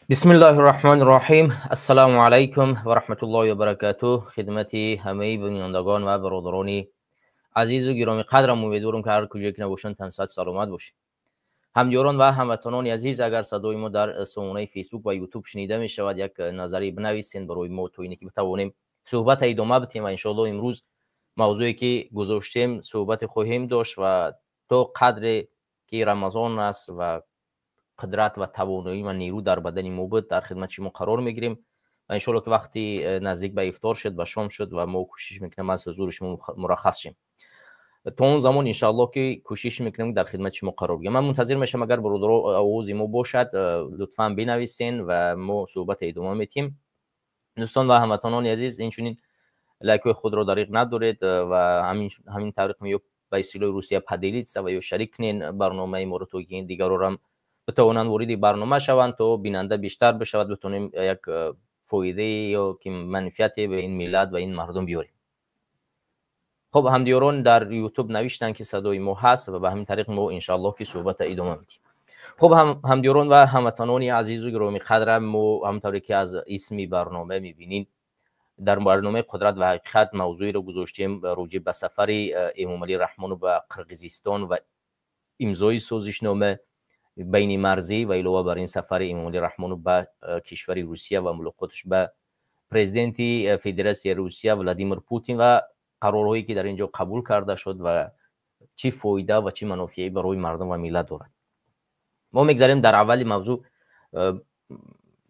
Бисмиллоҳир-раҳмонир-раҳим. Ассалому алайкум ва раҳматуллоҳи ва баракатуҳ. Хидмати ҳамаи бинандагон ва бародарони азизу гиромиқадрам умедворам, ки ҳар куҷое ки набошанд, тансиҳат, саломат бошед. Ҳамдиёрон ва ҳамватанони азиз, агар садои мо дар сомонаи Фейсбук ва Ютуб шунида мешавад, як назаре бинависед барои мо, то ине ки битавонем суҳбата идома бидиҳем. Ва иншоаллоҳ имрӯз мавзӯе ки гузоштем, суҳбате хоҳем дошт ва то қадре ки Рамазон аст ва қудрат ва тавоноӣ ва нерӯ дар бадани мо буд, дар хидмати шумо қарор мегирем. Ва иншоалло ки вақти наздик ба ифтор шуд, ба шом шуд ва мо кӯшиш мекунем аз ҳузури шумо мураххас шем. То он замон, иншоалло, ки кӯшиш мекунем дар хидмати шумо қарор бигирем. Ман мунтазир мешавам, агар бародаро овози мо бошад, лутфан бинависен ва мо суҳбата идома медиҳем. Дӯстон ва ҳамватанони азиз, инчунин лайкҳои худро дариқ надоред ва ҳамин тариқ ё ба истилоҳи русия поделиться ва ё шарик кунен барномаи моро, то ки дигарорам битавонанд вориди барнома шаванд, то бинанда бештар бишавад, битавонем як фоидае ё ки манфиате ба ин миллат ва ин мардум биёрем. Хуб, ҳамдиёрон дар Ютуб навиштанд, ки садои мо ҳаст ва ба ҳамин тариқ мо, иншоаллоҳ, ки суҳбата идома медиҳем. Хуб, ҳамдиёрон ва ҳамватанони азизу гиромиқадрам, мо ҳамонтавре ки аз исми барнома мебинед, дар барномаи «Қудрат ва ҳақиқат» мавзӯеро гузоштем роҷеъ ба сафари Эмомалӣ Раҳмонов ба Қирғизистон ва имзои созишнома байни марзӣ ва илова бар ин сафари Эмомалӣ Раҳмонов ба кишвари Русия ва мулоқоташ ба президенти Федератсияи Русия Владимир Путин ва қарорҳое ки дар ин ҷо қабул карда шуд ва чӣ фоида ва чӣ манофеъе барои мардум ва миллат дорад. Мо мегзарем дар аввали мавзӯъ,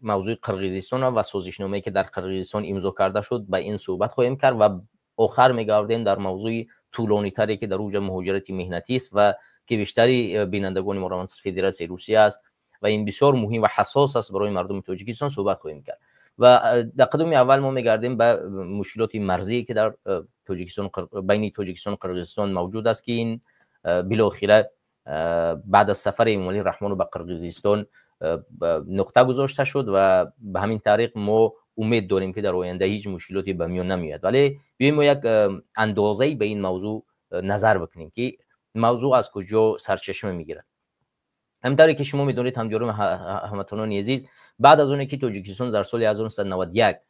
мавзӯи Қирғизистон ва созишномае ки дар Қирғизистон имзо карда шуд, ба ин суҳбат хоҳем кард ва охар мегардем дар мавзӯи тӯлонитаре, ки дар уҷа муҳоҷирати меҳнатист ва ки бештари бинандагони мо аз Федератсияи Русия аст ва ин бисёр муҳим ва ҳассос аст барои мардуми Тоҷикистон, суҳбат хоҳем кард. Ва дар қадами аввал мо мегардем ба мушкилоти марзие, ки дар Тоҷикистон, байни Тоҷикистону Қирғизистон мавҷуд аст, ки ин билохира баъд аз сафари Эмомалӣ Раҳмонов ба Қирғизистон нуқта гузошта шуд. Ва ба ҳамин тариқ мо умед дорем, ки дар оянда ҳеҷ мушкилоте ба миён намеояд. Вале биёем, мо як андозае ба ин мавзӯъ назар бикунем, ки мавзӯъ аз куҷо сарчашма мегирад. Ҳамин тавре ки шумо медонед, ҳамдиёрон, ҳамватанони азиз, баъд аз оне ки Тоҷикистон дар соли 1991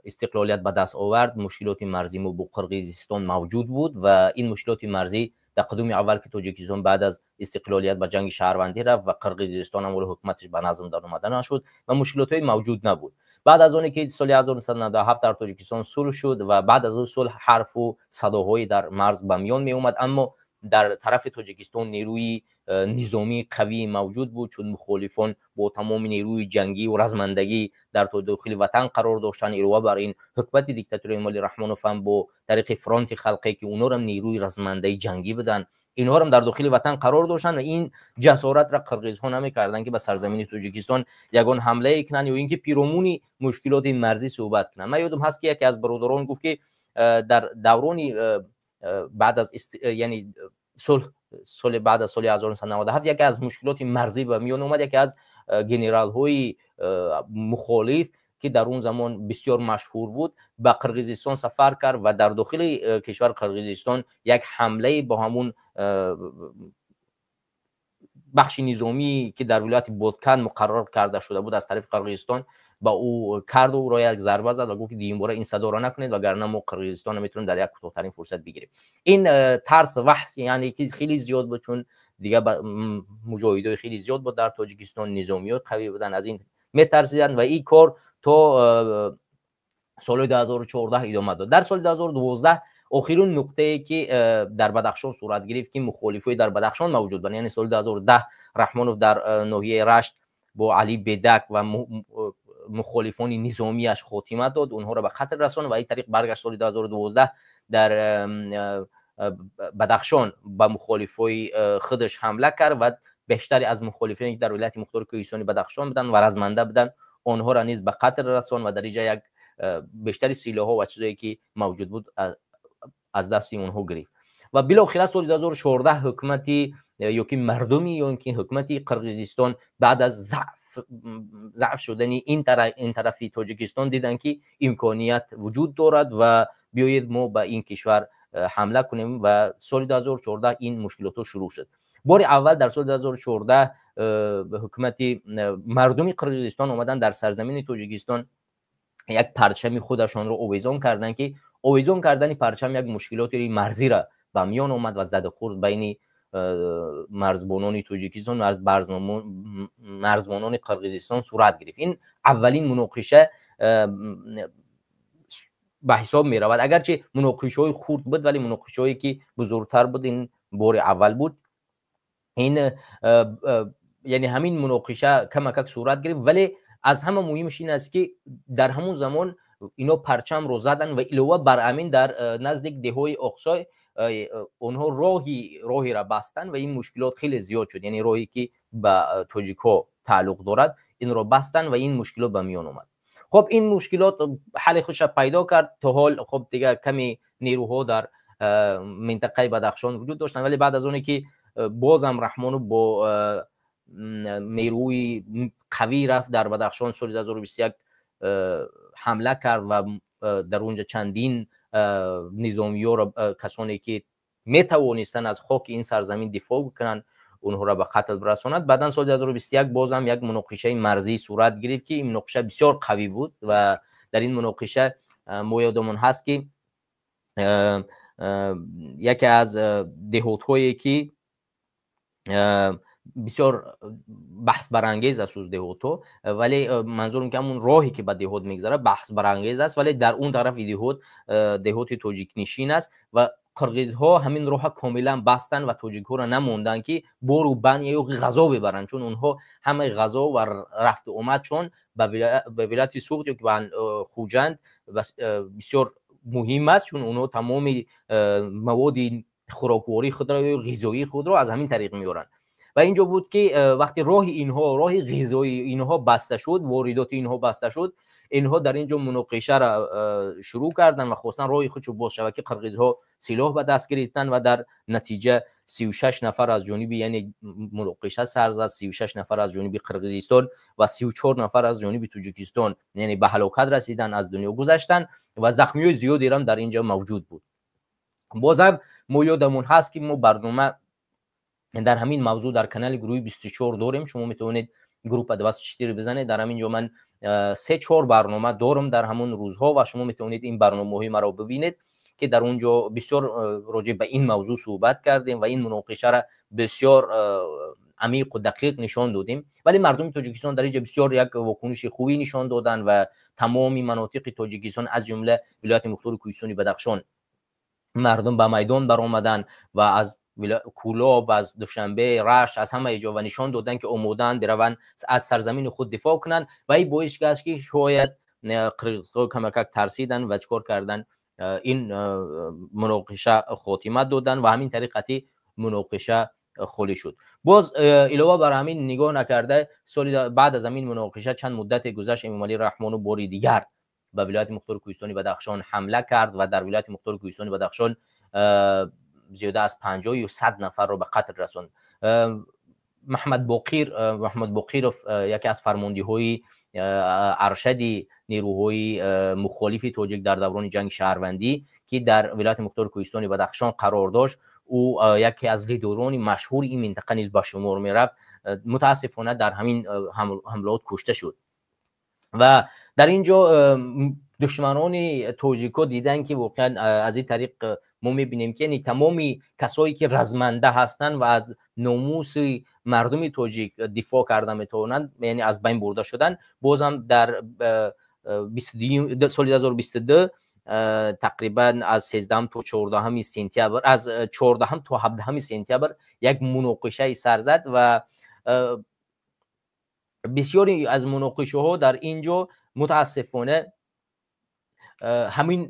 истиқлолият ба даст овард, мушкилоти марзӣ мо бо Қирғизистон мавҷуд буд. Ва ин мушкилоти марзӣ дар қадуми аввал, ки Тоҷикистон баъд аз истиқлолият ба ҷанги шаҳрвандӣ рафт ва Қирғизистон ҳам ҳукуматаш ба назм даромада нашуд ва мушкилотҳои мавҷуд набуд. Баъд аз оне ки соли 1997 дар Тоҷикистон сулҳ шуд ва баъд аз он сулҳ ҳарфу садоҳое дар марз ба миён меомад, аммо дар тарафи Тоҷикистон нерӯи низомии қавӣ мавҷуд буд, чун мухолифон бо тамоми нерӯи ҷангӣ ва размандагӣ дар дохили ватан қарор доштанд. Илова бар ин, ҳукумати диктатори Эмомалӣ Раҳмонов ҳам бо тариқи Фронти халқе, ки онҳорам нерӯи размандаи ҷангӣ буданд, инҳорам дар дохили ватан қарор доштанд ва ин ҷасоратра қирғизҳо намекарданд, ки ба сарзамини Тоҷикистон ягон ҳамлае кунанд ё ин ки пиромуни мушкилоти марзӣ суҳбат кунанд. Ман ёдам ҳаст, ки яке аз бародарон гуфт, ки дар даврони баъд аз, яъне сулҳ, соли баъд аз соли 1997 яке аз мушкилоти марзӣ ба миён омад. Яке аз генералҳои мухолиф, ки дар он замон бисёр машҳур буд, ба Қирғизистон сафар кард ва дар дохили кишвари Қирғизистон як ҳамлае бо ҳамун бахши низомӣ, ки дар вилояти Боткан муқаррар карда шуда буд аз тарафи Қирғизистон, ба ӯ карду ӯро як зарба зад ва гуфт, ки дигимбора ин садоро накунед, вагарна мо Қирғизистонро метавонем дар як кӯтоҳтарин фурсат бигирем. Ин тарс ваҳс, яъне ки хеле зиёд буд, чун дига муҷоҳидои хеле зиёд буд дар Тоҷикистон, низомиёт қавӣ буданд, аз ин метарсиданд. Ва ин кор то соли 2014 идома дод. Дар соли 2012 охирин нуқтае, ки дар Бадахшон сурат гирифт, ки мухолифои дар Бадахшон мавҷуд буданд, яъне соли 2010 Раҳмонов дар ноҳияи Рашт бо Али Бедак ва мухолифони низомиаш хотима дод, онҳоро ба қатл расонд ва ин тариқ баргашт. Соли 2012 дар Бадахшон ба мухолифои худаш ҳамла кард ва бештаре аз мухолифоне, ки дар вилояти мухтори кӯҳистони Бадахшон буданд ва разманда буданд, онҳоро низ ба қатл расонд ва дар инҷа як бештари силоҳҳо ва чизое, ки мавҷуд буд, аз дасти онҳо гирифт. Ва билохира соли 2014 ҳукумати ё ки мардуми ё ки ҳукумати Қирғизистон баъд аз заъф шудани ин тарафи Тоҷикистон диданд, ки имконият вуҷуд дорад ва биёед, мо ба ин кишвар ҳамла кунем. Ва соли 2014 ин мушкилотҳо шурӯъ шуд. Бори аввал дар соли 2014 ҳукумати мардуми Қирғизистон омаданд, дар сарзамини Тоҷикистон як парчами худашонро овезон карданд, ки овезон кардани парчам як мушкилоти марзиро ба миён омад ва задухӯрд байни марзбонони Тоҷикистон ва марзбонони Қирғизистон сурат гирифт. Ин аввалин муноқиша ба ҳисоб меравад. Агарчи муноқишаҳои хурд буд, вале муноқишаҳое ки бузургтар буд, ин бори аввал буд. Ин яъне ҳамин муноқиша камакак сурат гирифт, вале аз ҳама муҳимаш ин аст, ки дар ҳамон замон ино парчамро заданд ва илова бар ҳамин дар наздик деҳои Оқсой онҳо роҳиро бастанд ва ин мушкилот хеле зиёд шуд. Яъне роҳе ки ба тоҷикҳо тааллуқ дорад, инро бастанд ва ин мушкилот ба миён омад. Хоб, ин мушкилот ҳалли худша пайдо кард. То ҳол, хоб, дига каме нерӯҳо дар минтақаи Бадахшон вуҷуд доштанд, вале баъд аз оне ки бозам Раҳмонов бо нерӯи қавӣ рафт дар Бадахшон, соли 2021 ҳамла кард ва дар онҷа чандин низомиёро, касоне ки метавонистанд аз хоки ин сарзамин дифоъ бикунанд, онҳоро ба қатл бирасонад. Баъдан соли 2021 бозам як муноқишаи марзӣ сурат гирифт, ки ин муноқиша бисёр қавӣ буд ва дар ин муноқиша мо ёдамон ҳаст, ки яке аз деҳотҳое ки бисёр баҳсбарангез аст, уз деҳотҳо, вале манзурам ки ҳамун роҳе ки ба деҳот мегзарад, баҳсбарангез аст, вале дар он тарафи деҳот деҳоти тоҷикнишин аст ва қирғизҳо ҳамин роҳа комилан бастанд ва тоҷикҳоро намонданд, ки бору банд ё ғазо бибаранд, чун онҳо ҳамаи ғазо ва рафту омадшон ба вилояти Суғд ё ки ба Хуҷанд бисёр муҳим аст, чун онҳо тамоми маводи хӯроквории худро ё ғизоии худро аз ҳамин тариқ меоранд. Ва инҷо буд, ки вақте роҳи инҳо, роҳи ғизоии инҳо баста шуд, воридоти инҳо баста шуд, инҳо дар инҷо муноқишаро шурӯъ карданд ва хостанд роҳи худшо боз шавад, ки қирғизҳо силоҳ ба даст гирифтанд ва дар натиҷа 36 нафар аз ҷониби, яъне муноқиша сар зад, 36 нафар аз ҷониби Қирғизистон ва 34 нафар аз ҷониби Тоҷикистон, яъне ба ҳалокат расиданд, аз дунё гузаштанд ва захмиҳои зиёдерам дар инҷо мавҷуд буд. Бозам мо ёдамон ҳаст, ки мо барнома дар ҳамин мавзӯъ дар канали гурӯҳи 24 дорем. Шумо метавонед группа 24 бизанед. Дар ҳамин ҷо ман се чор барнома дорам дар ҳамон рӯзҳо ва шумо метавонед ин барномаҳои маро бибинед, ки дар он ҷо бисёр роҷеъ ба ин мавзӯъ суҳбат кардем ва ин муноқишаро бисёр амиқу дақиқ нишон додем. Вале мардуми Тоҷикистон дар инҷо бисёр як вокуниши хубӣ нишон доданд ва тамоми манотиқи Тоҷикистон, аз ҷумла вилояти мухтори Кӯҳистони Бадахшон, мардум ба майдон баромаданд ва аз Кӯлоб, аз Душанбе, Рашт, аз ҳамаи ҷо ва нишон доданд, ки омодаанд бираванд, аз сарзамини худ дифоъ кунанд. Ва ин боис гашт, ки шояд қирғизҳо камакак тарсиданд ва чикор карданд, ин муноқиша хотима доданд ва ҳамин тариқати муноқиша холӣ шуд. Боз илова бар ҳамин, нигоҳ накарда, соли баъд аз ҳамин муноқиша чанд муддате гузашт, Эмомалӣ Раҳмонов бори дигар ба вилояти мухтори Кӯҳистони Бадахшон ҳамла кард ва дар вилояти мухтори Кӯҳистони Бадахшон зиёда аз 50 ё 100 нафарро ба қатл расонд. Маҳмад Боқиров, яке аз фармондиҳои аршади нерӯҳои мухолифи тоҷик дар даврони ҷанги шаҳрвандӣ, ки дар вилояти мухтори Кӯҳистони Бадахшон қарор дошт, ӯ яке аз лидерони машҳури ин минтақа низ ба шумор мерафт, мутаассифона дар ҳамин ҳамлаот кушта шуд. Ва дар ин ҷо душманони тоҷикҳо диданд, ки воқеан аз ин тариқ мо мебинем, ки яъне тамоми касое ки разманда ҳастанд ва аз номуси мардуми тоҷик дифоъ карда метавонанд, яъне аз байн бурда шуданд. Бозам дар соли 2022, тақрибан аз 13 то 14 сентябр, аз 14 то 17 сентябр як муноқишаи сар зад ва бисёре аз муноқишаҳо дар ин ҷо мутаассифона ҳамин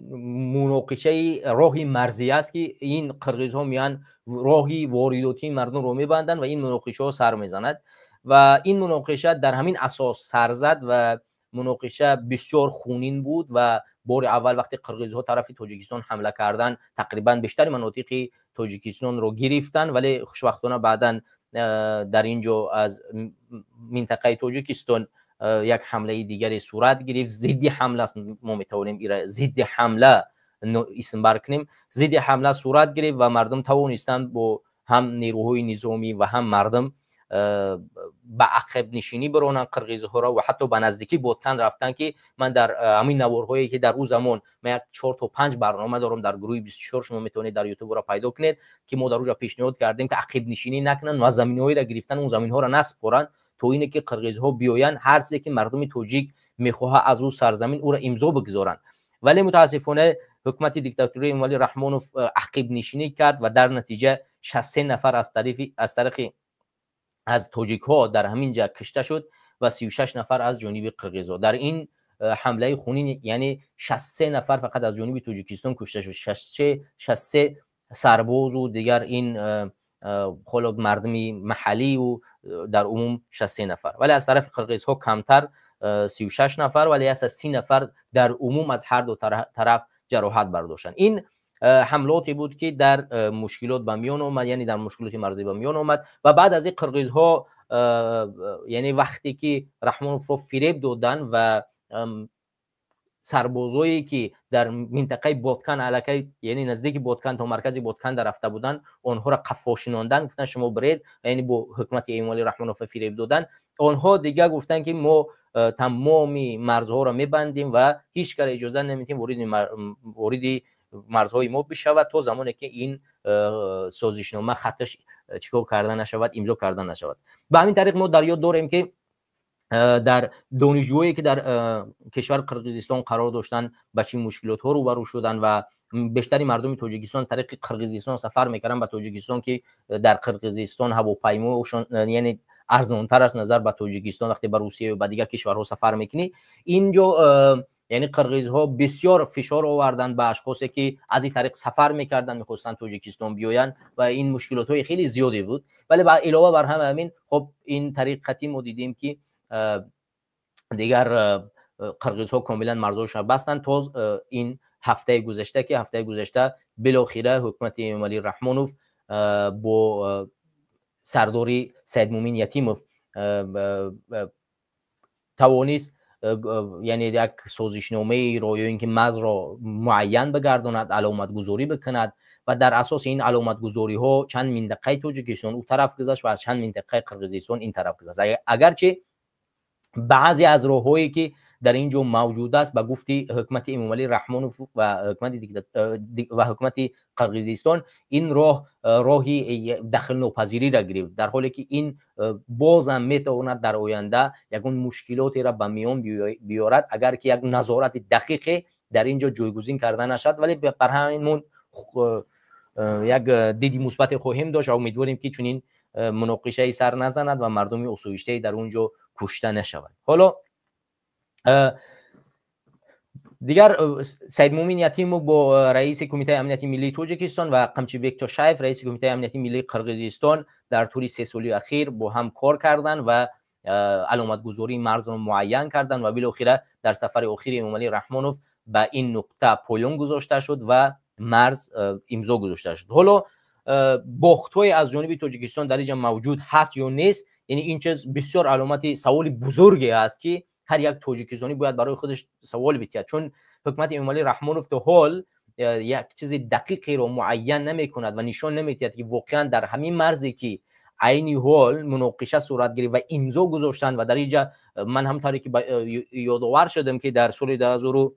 муноқишаи роҳи марзӣ аст, ки ин қирғизҳо меянд, роҳи воридотии мардумро мебанданд ва ин муноқишаҳо сар мезанад. Ва ин муноқиша дар ҳамин асос сар зад ва муноқиша бисёр хунин буд. Ва бори аввал вақте қирғизҳо тарафи Тоҷикистон ҳамла карданд, тақрибан бештари манотиқи Тоҷикистонро гирифтанд, вале хушбахтона баъдан дар ин ҷо аз минтақаи Тоҷикистон як ҳамлаи дигаре сурат гирифт. Зидди ҳамла аст, мо метавонем ира зидди ҳамла исмбар кунем. Зидди ҳамла сурат гирифт ва мардум тавонистанд бо ҳам нерӯҳои низомӣ ва ҳам мардум ба ақибнишинӣ биронанд қирғизҳоро ва ҳатто ба наздикӣ Боткан рафтанд, ки ман дар ҳамин наворҳое, ки дар ӯ замон ман як 4 то 5 барнома дорам дар гурӯҳи 24, шумо метавонед дар Ютубро пайдо кунед, ки мо дар ӯҷа пешниҳод кардем, ки ақибнишинӣ накунанд ва заминҳоеро гирифтан, он заминҳоро наспоранд, то ине ки қирғизҳо биёянд, ҳар чизе ки мардуми тоҷик мехоҳад аз ӯ сарзамин, ӯро имзо бигзоранд. Вале мутаассифона ҳукумати диктатурии Эмомалӣ Раҳмонов ақибнишинӣ кард ва дар натиҷа 63 нафар аз тариқи аз тоҷикҳо дар ҳамин ҷа кушта шуд ва 36 нафар аз ҷониби қирғизҳо. Дар ин ҳамлаи хунин, яъне 63 нафар фақат аз ҷониби Тоҷикистон кушта шуд, 63 сарбозу дигар ин ҳоло мардуми маҳаллию дар умум 63 нафар. Вале аз тарафи қирғизҳо камтар, 36 нафар, вале 130 нафар дар умум аз ҳар ду тараф ҷароҳат бардоштанд. Ин ҳамлоте буд, ки дар мушкилот ба миён омад, яъне дар мушкилоти марзӣ ба миён омад. Ва баъд аз ин қирғизҳо, яъне вақте ки Раҳмоновро фиреб доданд ва сарбозое, ки дар минтақаи Боткан аллакай, яъне наздики Боткан то маркази Боткан рафта буданд, онҳоро қафо шинонданд, гуфтанд: «Шумо биред», яъне бо ҳукумати Эмомалӣ Раҳмонов фиреб доданд. Онҳо дигар гуфтанд, ки мо тамоми марзҳоро мебандем ва ҳеҷ кара иҷоза намедиҳем вориди марзҳои мо бишавад, то замоне ки ин созишнома хатташ чикор карда нашавад, имзо карда нашавад. Ба ҳамин тариқ мо дар ёд дорем, ки дар донишҷӯое, ки дар кишвари Қирғизистон қарор доштанд, ба чӣ мушкилотҳо рӯбарӯ шуданд ва бештари мардуми Тоҷикистон тариқи Қирғизистон сафар мекарданд ба Тоҷикистон, ки дар Қирғизистон ҳавопаймошон, яъне арзонтар аст назар ба Тоҷикистон, вақте ба Русия ё ба дигар кишварҳо сафар мекунӣ. Инҷо, яъне қирғизҳо бисёр фишор оварданд ба ашхосе, ки аз ин тариқ сафар мекарданд, мехостанд Тоҷикистон биёянд, ва ин мушкилотҳои хеле зиёде буд. Вале ба илова бар ҳама ҳамин, хоб, ин тариқати мо дидем, ки дигар қирғизҳо комилан марзҳошро бастанд то ин ҳафтаи гузашта, ки ҳафтаи гузашта билохира ҳукумати Эмомалӣ Раҳмонов бо сардори Саидмумин Ятимов тавонист, яъне як созишномаеро ё ин ки марзро муайян бигардонад, аломатгузорӣ бикунад. Ва дар асоси ин аломатгузориҳо чанд минтақаи Тоҷикистон ӯ тараф гузашт ва аз чанд минтақаи Қирғизистон ин тараф гузашт. Агарчи баъзе аз роҳҳое, ки дар ин ҷо мавҷуд аст, ба гуфти ҳукумати Эмомалӣ Раҳмонов ва ҳукумати Қирғизистон, ин роҳ роҳи дахлнопазириро гирифт, дар ҳоле ки ин бозам метавонад дар оянда ягон мушкилотеро ба миён биёрад, агар ки як назорати дақиқе дар ин ҷо ҷойгузин карда нашавад. Вале бар ҳамин мо як диди мусбате хоҳем дошт ва умедворем, ки чунин муноқишае сар назанад ва мардуми осоиштае дар он ҷо кушта нашавад. Ҳоло дигар Саидмумин Ятимов бо раиси Кумитаи амнияти миллии Тоҷикистон ва Қамчибек Тошаев, раиси Кумитаи амнияти миллии Қирғизистон, дар тӯли 3 соли ахир бо ҳам кор карданд ва аломатгузории марзро муайян карданд. Ва билохира дар сафари охири Эмомалӣ Раҳмонов ба ин нуқта поён гузошта шуд ва марз имзо гузошта шуд. Ҳоло бохтҳое аз ҷониби Тоҷикистон дар инҷа мавҷуд ҳаст ё нест? Яъне ин чиз бисёр аломати саволи бузурге аст, ки ҳар як тоҷикистонӣ бояд барои худаш савол битиҳад, чун ҳукумати Эмомалӣ Раҳмонов то ҳол як чизи дақиқеро муайян намекунад ва нишон намедиҳад, ки воқеан дар ҳамин марзе, ки айни ҳол муноқиша сурат гирифт ва имзо гузоштанд. Ва дар инҷа ман ҳам таре ки ёдовар шудам, ки дар соли 2021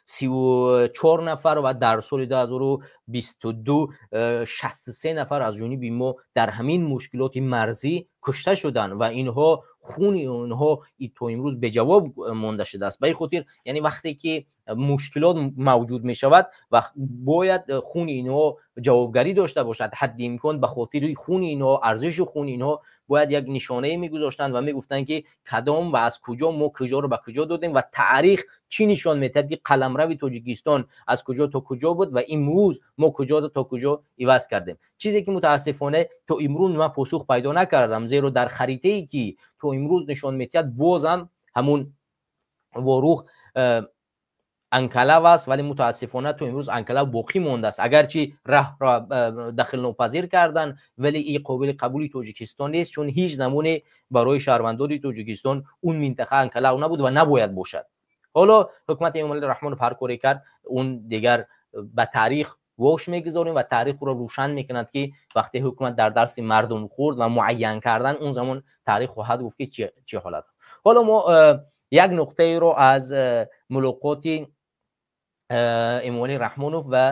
34 нафар ва дар соли 2022 63 нафар аз ҷониби мо дар ҳамин мушкилоти марзӣ кушта шуданд ва инҳо хуни онҳо то имрӯз беҷавоб монда шудааст. Ба ин хотир, яъне вақте ки мушкилот мавҷуд мешавад ва бояд хуни инҳо ҷавобгарӣ дошта бошад, ҳадди имкон ба хотири хуни инҳо, арзиши хуни инҳо бояд як нишонае мегузоштанд ва мегуфтанд, ки кадом ва аз куҷо мо куҷоро ба куҷо додем ва таърих чӣ нишон медиҳад, ки қаламрави Тоҷикистон аз куҷо то куҷо буд ва имрӯз мо куҷо то куҷо иваз кардем. Чизе ки мутаассифона то имрӯз ман посух пайдо накардам, зеро дар харитае, ки то имрӯз нишон медиҳад, бозам ҳамун Ворух анклав аст. Вале мутаассифона то имрӯз анклав боқӣ мондааст. Агарчи раҳро дахлнопазир карданд, вале ин қобили қабули Тоҷикистон нест, чун ҳеҷ замоне барои шаҳрвандони Тоҷикистон он минтақа анклав набуд ва набояд бошад. Ҳоло ҳукумати Эмомалӣ Раҳмонов ҳар коре кард, он дигар ба таърих вош мегузорем ва таърих ӯро рӯшан мекунад, ки вақте ҳукумат дар дарси мардум хӯрд ва муайян кардан, он замон таърих хоҳад гуфт, ки чӣ ҳолат аст. Ҳоло мо як нуқтаеро аз мулоқоти Эмомалӣ Раҳмонов ва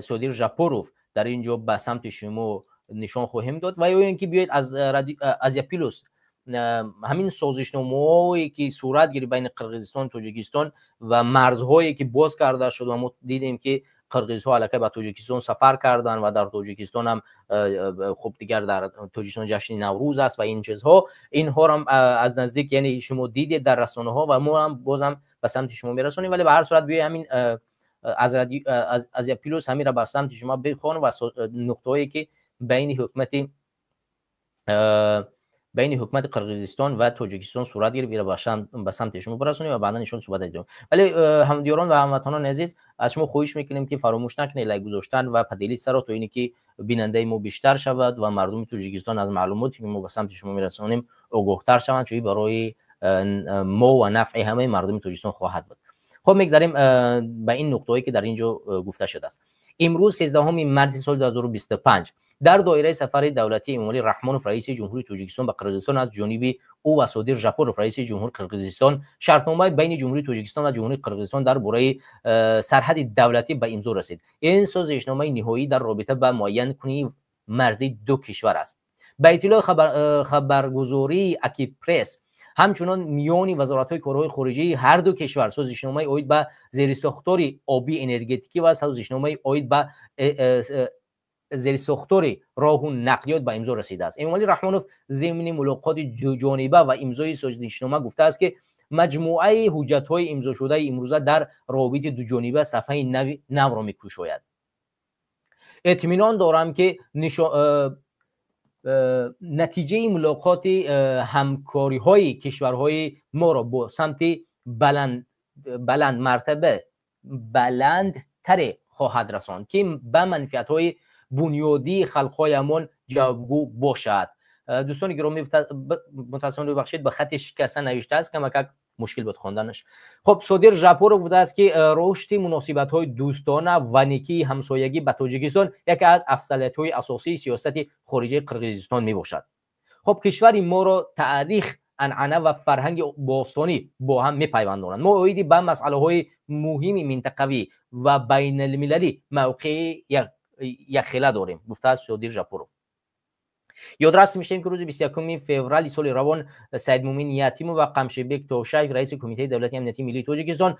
Содир Жапоров дар ин ҷо ба самти шумо нишон хоҳем дод ва ё ин ки биёед аз Азия Плюс ҳамин созишномаҳое, ки сурат гирифт байни Қирғизистон, Тоҷикистон ва марзҳое, ки боз карда шуд ва мо дидем, ки қирғизҳо аллакай ба Тоҷикистон сафар карданд ва дар Тоҷикистон ҳам, хуб, дигар дар Тоҷикистон ҷашни Наврӯз аст ва ин чизҳо, инҳоро аз наздик, яъне шумо дидед дар расонаҳо ва мо ҳам бозам ба самти шумо мерасонем. Вале ба ҳар сурат биёед, ҳамин аз Азия Плюс ҳаминро ба самти шумо бихонам ва нуқтаҳое, ки байни ҳукумати Қирғизистон ва Тоҷикистон сурат гирифт, ира ба самти шумо бирасонем ва баъдан иншоалло суҳбат идома. Вале ҳамдиёрон ва ҳамватанони азиз, аз шумо хоҳиш мекунем, ки фаромӯш накунед лайк гузоштан ва поделиться ро, то ине ки бинандаи мо бештар шавад ва мардуми Тоҷикистон аз маълумоте, ки мо ба самти шумо мерасонем, огоҳтар шаванд, чун барои мо ва нафъи ҳамаи мардуми Тоҷикистон хоҳад буд. Хуб, мегзарем ба ин нуқтаҳое, ки дар ин ҷо гуфта шудааст. Имрӯз, 13 марти соли 2025, дар доираи сафари давлатии Эмомалӣ Раҳмонов, раиси Ҷумҳурии Тоҷикистон, ба Қирғизистон, аз ҷониби ӯ ва Содир Жапоров, раиси ҷумҳури Қирғизистон, шартномаи байни Ҷумҳурии Тоҷикистон ва Ҷумҳурии Қирғизистон дар бораи сарҳади давлатӣ ба имзо расид. Ин созишномаи ниҳоӣ дар робита ба муайянкунии марзи ду кишвар аст. Ба иттилои хабаргузории Акипресс, ҳамчунон миёни вазоратҳои корҳои хориҷии ҳар ду кишвар созишномаи оид ба зерисохтори обии энергетикӣ ва созишномаи оид ба зерисохтори роҳу нақлиёт ба имзо расидааст. Эмомалӣ Раҳмонов зимни мулоқоти дуҷониба ва имзои созишнома гуфтааст, ки маҷмӯаи ҳуҷҷатҳои имзошудаи имрӯза дар робити дуҷониба сафҳаи навро мекушояд. Эътминон дорам, ки натиҷаи мулоқоти ҳамкориҳои кишварҳои моро бо самти баландмартаба, баландтаре хоҳад расонд, ки ба манфиатҳои бунёдии халқҳоямон ҷавобгӯ бошад. Дӯстони гиромӣ, мутаассифона, бибахшед, ба хати шикаста навиштааст, камакак мушкил буд хонданаш. Хуб, Содир Жапоров гуфтааст, ки рушди муносибатҳои дӯстона ва некии ҳамсоягӣ ба Тоҷикистон яке аз афзалиятҳои асосии сиёсати хориҷаи Қирғизистон мебошад. Хуб, кишвари моро таърих, анъана ва фарҳанги бостонӣ бо ҳам мепайвандонанд. Мо оиди ба масъалаҳои муҳими минтақавӣ ва байналмилалӣ мавқеи якхела дорем, гуфтааст Содир Жапоров. Ёдрас мешавем, ки рӯзи 21 феврали соли равон Саидмумин Ятимов ва Қамшибек Тошаев, раиси Кумитаи давлатии амнияти миллии Тоҷикистон,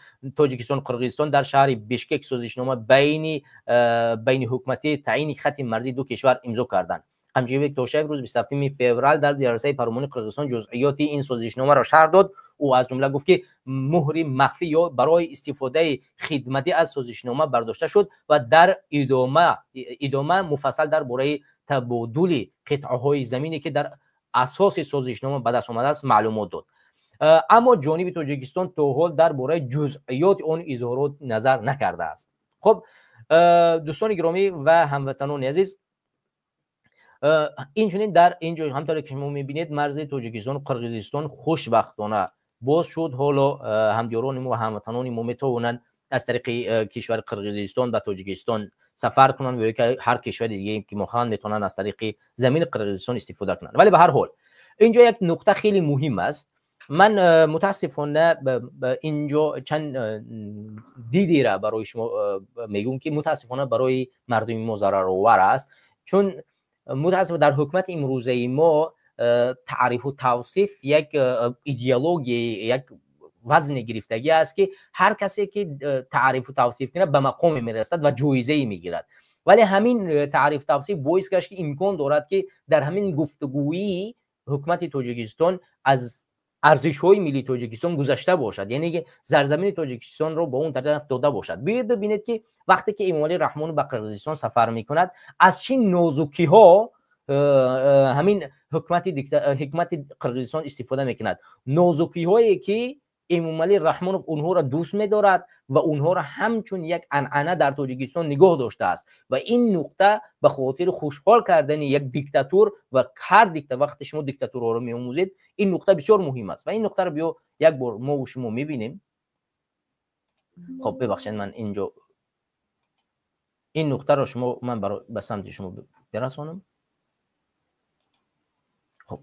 Қирғизистон, дар шаҳри Бишкек созишнома байни ҳукуматии таъини хати марзии ду кишвар имзо карданд. Қамчибек Тошаев рӯзи 27 феврал дар ҷаласаи парлумони Қирғизистон ҷузъиёти ин созишномаро шарҳ дод. Ӯ аз ҷумла гуфт, ки муҳри махфӣ ё барои истифодаи хидматӣ аз созишнома бардошта шуд ва дар идома муфассал дар бораи табодули қитъаҳои замине, ки дар асоси созишнома ба даст омадааст, маълумот дод. Аммо ҷониби Тоҷикистон то ҳол дар бораи ҷузъиёти он изҳорот назар накардааст. Хуб, дӯстони гиромӣ ва ҳамватанони азиз, инчунин дар ин ҷо, ҳамтавре ки шумо мебинед, марзи Тоҷикистону Қирғизистон хушбахтона боз шуд. Ҳоло ҳамдиёрони мо ва ҳамватанони мо метавонанд аз тариқи кишвари Қирғизистон ба Тоҷикистон сафар кунанд ва ё ҳар кишвари диге, ки мехоҳанд, метавонанд аз тариқи замини Қирғизистон истифода кунанд. Вале ба ҳар ҳол инҷо як нуқта хеле муҳим аст. Ман мутаассифона инҷо чанд дидера барои шумо мегӯм, ки мутаассифона барои мардуми мо зараровар аст, чун мутаассифона дар ҳукумати имрӯзаи мо таърифу тавсиф як идеология, як вазне гирифтагӣ аст, ки ҳар касе ки таърифу тавсиф кунад, ба мақоме мерасад ва ҷоизае мегирад. Вале ҳамин таърифу тавсиф боис гашт, ки имкон дорад, ки дар ҳамин гуфтугӯии ҳукумати Тоҷикистон аз арзишҳои миллии Тоҷикистон гузашта бошад, яъне ки сарзамини Тоҷикистонро ба он тараф дода бошад. Биёед бибинед, ки вақте ки Эмомалӣ Раҳмонов ба Қирғизистон сафар мекунад, аз чӣ нозукиҳо ҳамин ҳукумати Қирғизистон истифода мекунад, нозукиҳое, ки Эмомалӣ Раҳмонов онҳоро дӯст медорад ва онҳоро ҳамчун як анъана дар Тоҷикистон нигоҳ доштааст. Ва ин нуқта ба хотири хушҳол кардани як диктатур ва ҳар дикта, вақте шумо диктатурҳоро меомӯзед, ин нуқта бисёр муҳим аст. Ва ин нуқтаро биё як бор мову шумо мебинем. Хоб, бибахшед, ман инҷо Ин нуқтаро шумо ман ба самти шумо бирасонам. Хуб,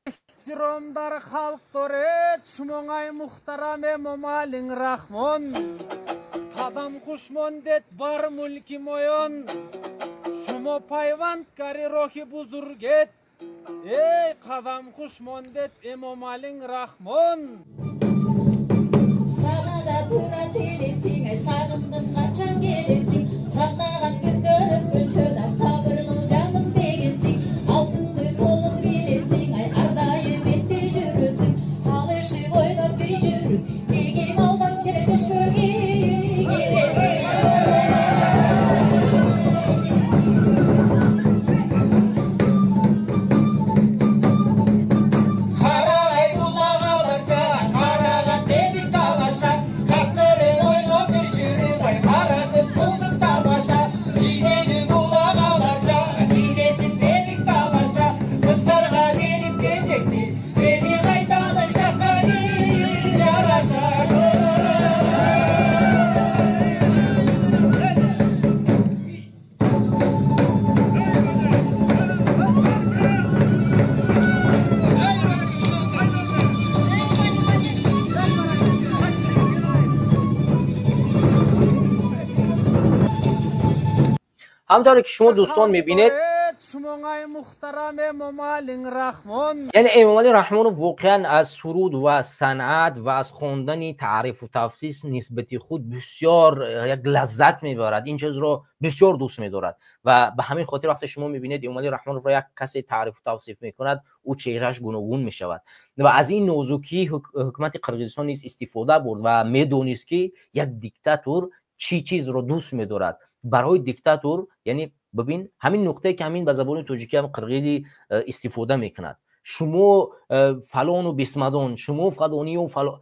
эҳтиром дар халқ доред шумоңай муҳтарам Эмомалӣ Раҳмон. Қадам хуш мондед бар мулки моён, шумо пайвандгари роҳи бузургед. Эй қадам хуш мондед Эмомалӣ Раҳмон. Сағада тура телесиң, ай сағындым қачан келесиң, сақтаған күндөр өткөнчө да сабыр кыл жаным дегенсиң, алтынды колуң билесиң, ай ар дайым эсте жүрөсүң, калышып ойноп бир жүрүп, келгем алдап чыра төшкө киресиң. Ҳамтавре ки шумо дӯстон мебинед, яъне Эмомалӣ Раҳмонов воқеан аз суруд ва санъат ва аз хондани таърифу тавсиф нисбати худ бисёр як лаззат мебарад. Ин чизро бисёр дӯст медорад ва ба ҳамин хотир вақте шумо мебинед Эмомалӣ Раҳмоновро як касе таърифу тавсиф мекунад, ӯ чеҳрааш гуногун мешавад ва аз ин нозукии ҳукумати Қирғизистон низ истифода бурд ва медонист, ки як диктатор чӣ чизро дӯст медорад. Барои диктатор, яъне бибин, ҳамин нуқтае ки ҳамин ба забони тоҷикӣ ҳам қирғизӣ истифода мекунад, шумо фалону бисмадон, шумо фалонию фалон.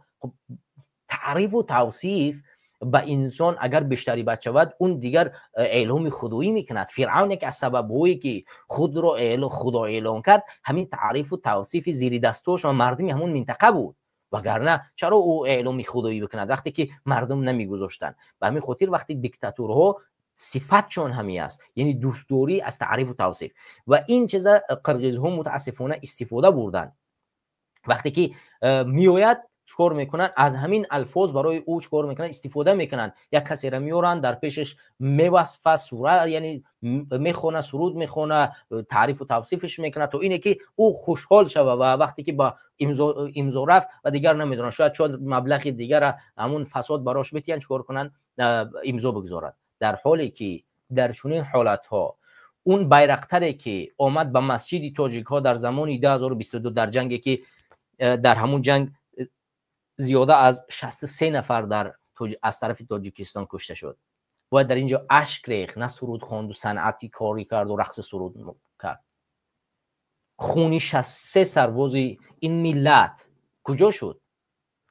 Таърифу тавсиф ба инсон агар бештари бад шавад, он дигар эъломи худоӣ мекунад. Фиръавн яке аз сабабҳое ки худро худо эълон кард, ҳамин таърифу тавсифи зиридастош ва мардуми ҳамон минтақа буд. Вагарна чаро ӯ эъломи худоӣ бикунад вақте ки мардум намегузоштанд? Ба ҳамин хотир вақте диктатурҳо сифатшон ҳамин аст, яъне дӯстдорӣ аз таърифу тавсиф. Ва ин чиза қирғизҳо мутаассифона истифода бурданд. Вақте ки меояд чикор мекунанд? Аз ҳамин алфоз барои ӯ чикор мекунанд? Истифода мекунанд. Як касеро меоранд, дар пешаш мевасфа сура, яъне мехона, суруд мехона, таърифу тавсифш мекунад то ине ки ӯ хушҳол шава. Ва вақте ки ба имзо рафт ва дигар намедонанд, шояд чанд маблағи дигара ҳамун фасод барош битиҳанд, чикор кунанд? Имзо бигзорад. Дар ҳоле ки дар чунин ҳолатҳо он байрақтаре ки омад ба масҷиди тоҷикҳо дар замони 2022 дар ҷанге ки дар ҳамун ҷанг зиёда аз 63 нафар аз тарафи Тоҷикистон кушта шуд, бояд дар ин ҷо ашк рехт, на суруд хонду санъати корӣ карду рақси суруд кард. Хуни 63 сарбози ин миллат куҷо шуд?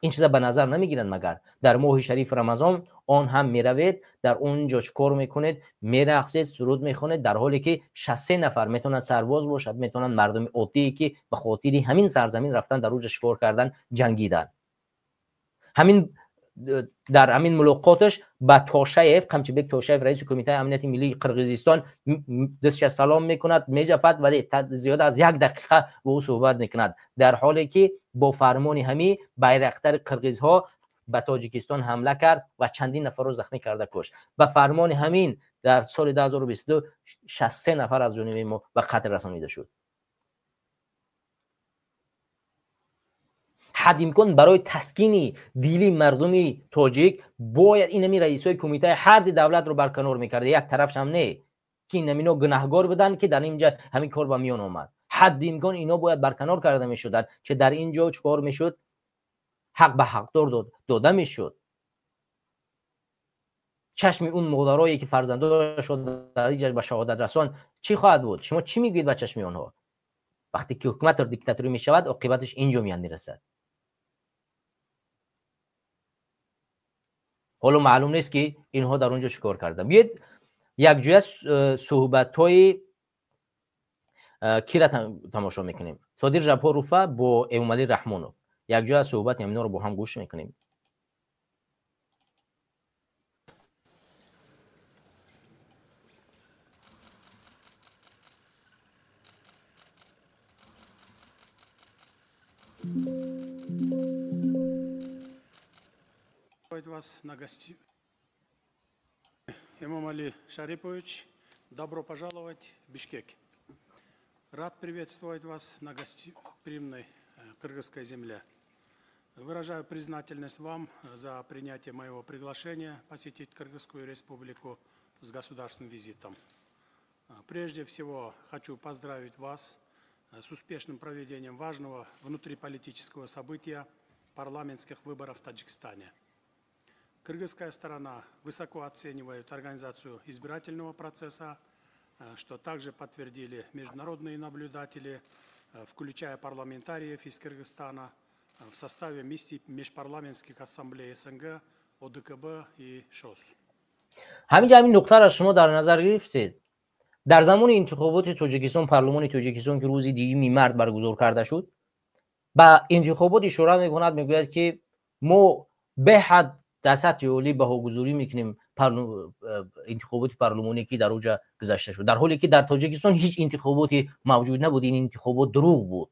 Ин чиза ба назар намегиранд. Магар дар моҳи шарифи Рамазон он ҳам меравед, дар он ҷо чӣ кор мекунед? Мерақсед, суруд мехонед, дар ҳоле ки 63 нафар метавонанд сарбоз бошад, метавонанд мардуми оддие ки ба хотири ҳамин сарзамин рафтан дар он ҷо чӣ кор кардан, ҷангидан. Ҳамин дар ҳамин мулоқоташ ба Тошаев, Қамчибек Тошаев, раиси Кумитаи амнияти миллии Қирғизистон, дастша салом мекунад, меҷафад, вале зиёда аз як дақиқа бо ӯ суҳбат мекунад, дар ҳоле ки бо фармони ҳамин байрақтари қирғизҳо ба Тоҷикистон ҳамла кард ва чандин нафарро захмӣ карда кушт. Ба фармони ҳамин дар соли 2022 63 нафар аз ҷониби мо ба қатл расонида шуд. Ҳад имкон барои таскини дили мардуми тоҷик бояд ин ҳамин раисҳои кумитаи ҳарди давлатро барканор мекарда, як тарафшам не, ки ин ҳамино гунаҳгор буданд, ки дар ин ҷа ҳамин кор ба миён омад. Ҳадди имкон ино бояд барканор карда мешуданд, че дар ин ҷо чӣ кор мешуд? Ҳақ ба ҳақдор дода мешуд. Чашми он модарое ки фарзандонашон дар ин ҷа ба шаҳодат расон чӣ хоҳад буд? Шумо чӣ мегӯед ба чашми онҳо? Вақте ки ҳукумат диктаторӣ мешавад, оқибаташ ин ҷо меяд мерасад. Ҳоло маълум нест ки инҳо дар он ҷо чӣ кор карданд. Биёед якҷоя суҳбатҳои кира тамошо мекунем. Содир Жапарова бо Эмомалӣ Раҳмонов. Якҷоя суҳбати ҳаминҳоро бо ҳам гӯш мекунем. Вас на гости. Эмомали Шарипович, добро пожаловать в Бишкек. Рад приветствовать вас на гостеприимной кыргызской земле. Выражаю признательность вам за принятие моего приглашения посетить Кыргызскую республику с государственным визитом. Прежде всего хочу поздравить вас с успешным проведением важного внутриполитического события парламентских выборов в Таджикистане. Кыргызская сторона высоко оценивает организацию избирательного процесса, что также подтвердили международные наблюдатели, включая парламентариев из Кыргызстана в составе миссий межпарламентских ассамблей СНГ, ОДКБ и ШОС. Ҳаминҷа ҳамин нуқтаро шумо дар назар гирифтед. Дар замони интихоботи Тоҷикистон, парлумони Тоҷикистон, ки рӯзи 2 март баргузор карда шуд, ба интихобот ишора мекунад, мегӯяд, ки мо беҳад дар сатҳи олӣ баҳогузорӣ мекунем интихоботи парлумонӣ, ки дар оҷа гузашта шуд, дар ҳоле ки дар Тоҷикистон ҳеҷ интихоботе мавҷуд набуд. Ин интихобот дурӯғ буд.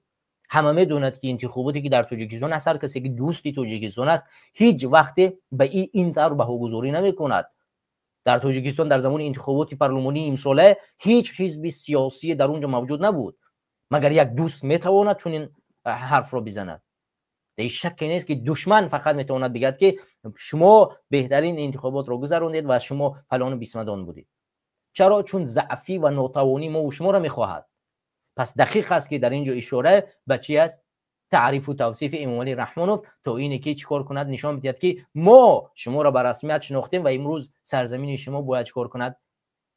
Ҳама медонад, ки интихоботе ки дар Тоҷикистон аст, ҳар касе ки дӯсти Тоҷикистон аст, ҳеҷ вақте ба ин тавр баҳогузорӣ намекунад. Дар Тоҷикистон дар замони интихоботи парлумонии имсола ҳеҷ ҳизби сиёсие дар он ҷо мавҷуд набуд. Магар як дӯст метавонад чунин ҳарфро бизанад? Дар шакке нест, ки душман фақат метавонад бигӯяд, ки шумо беҳтарин интихоботро гузарондед ва шумо фалону бисмадон будед. Чаро? Чун заъфӣ ва нотавонии мо шуморо мехоҳад. Пас дақиқ аст, ки дар ин ҷо ишора ба чи аст? Таърифу тавсифи Эмомалӣ Раҳмонов, то ине ки чӣ кор кунад, нишон бидиҳад, ки мо шуморо ба расмият шинохтем ва имрӯз сарзамини шумо бояд чӣ кор кунад?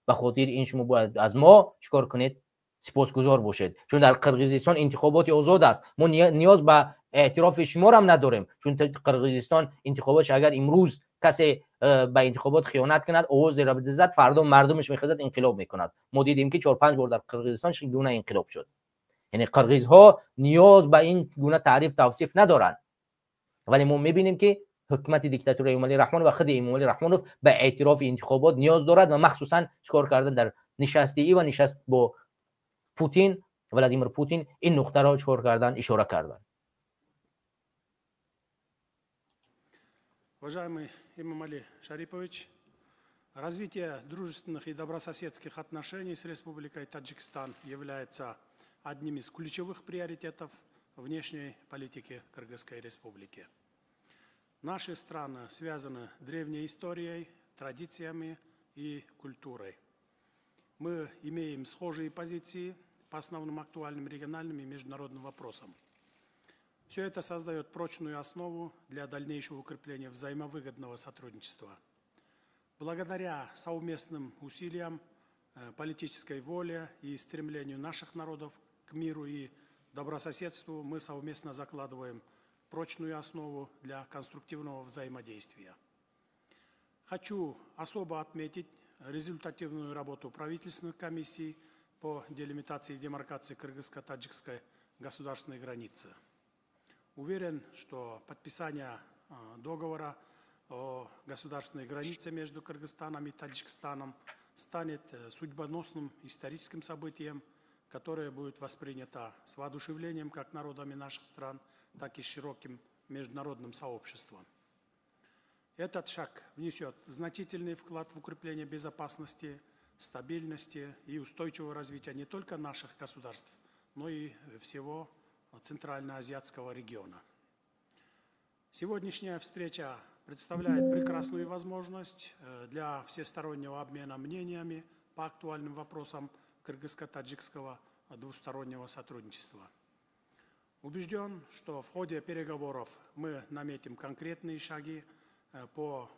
Ба хотири ин шумо бояд аз мо чӣ кор кунед? Сипосгузор бошед, чун дар Қирғизистон интихоботи озод аст. Мо ниёз ба эътирофи шуморам надорем, чун Қирғизистон интихоботш, агар имрӯз касе ба интихобот хиёнат кунад, овозеро бидизад, фардо мардумаш мехезад, инқилоб мекунад. Мо дидем, ки 4-5 бор дар Қирғизистон чӣ гуна инқилоб шуд. Яъне қирғизҳо ниёз ба ин гуна таъриф тавсиф надоранд, вале мо мебинем, ки ҳукумати диктатураи Эмомалӣ Раҳмонов ва худи Эмомалӣ Раҳмонов ба эътирофи интихобот ниёз дорад ва махсусан чӣ кор кардан дар нишасти ва нишаст бо Путин, Владимир Путин, ин нуқтаро чӣ кор кардан, ишора кардан. Уважаемый Эмомали Шарипович, развитие дружественных и добрососедских отношений с Республикой Таджикистан является одним из ключевых приоритетов внешней политики Кыргызской Республики. Наши страны связаны древней историей, традициями и культурой. Мы имеем схожие позиции по основным актуальным региональным и международным вопросам. Все это создает прочную основу для дальнейшего укрепления взаимовыгодного сотрудничества. Благодаря совместным усилиям, политической воле и стремлению наших народов к миру и добрососедству мы совместно закладываем прочную основу для конструктивного взаимодействия. Хочу особо отметить результативную работу правительственных комиссий по делимитации и демаркации кыргызско-таджикской государственной границы. Уверен, что подписание договора о государственной границе между Кыргызстаном и Таджикистаном станет судьбоносным историческим событием, которое будет воспринято с воодушевлением как народами наших стран, так и широким международным сообществом. Этот шаг внесет значительный вклад в укрепление безопасности, стабильности и устойчивого развития не только наших государств, но и всего Центральноазиатского региона. Сегодняшняя встреча представляет прекрасную возможность для всестороннего обмена мнениями по актуальным вопросам кыргызско-таджикского двустороннего сотрудничества. Убежден, что в ходе переговоров мы наметим конкретные шаги по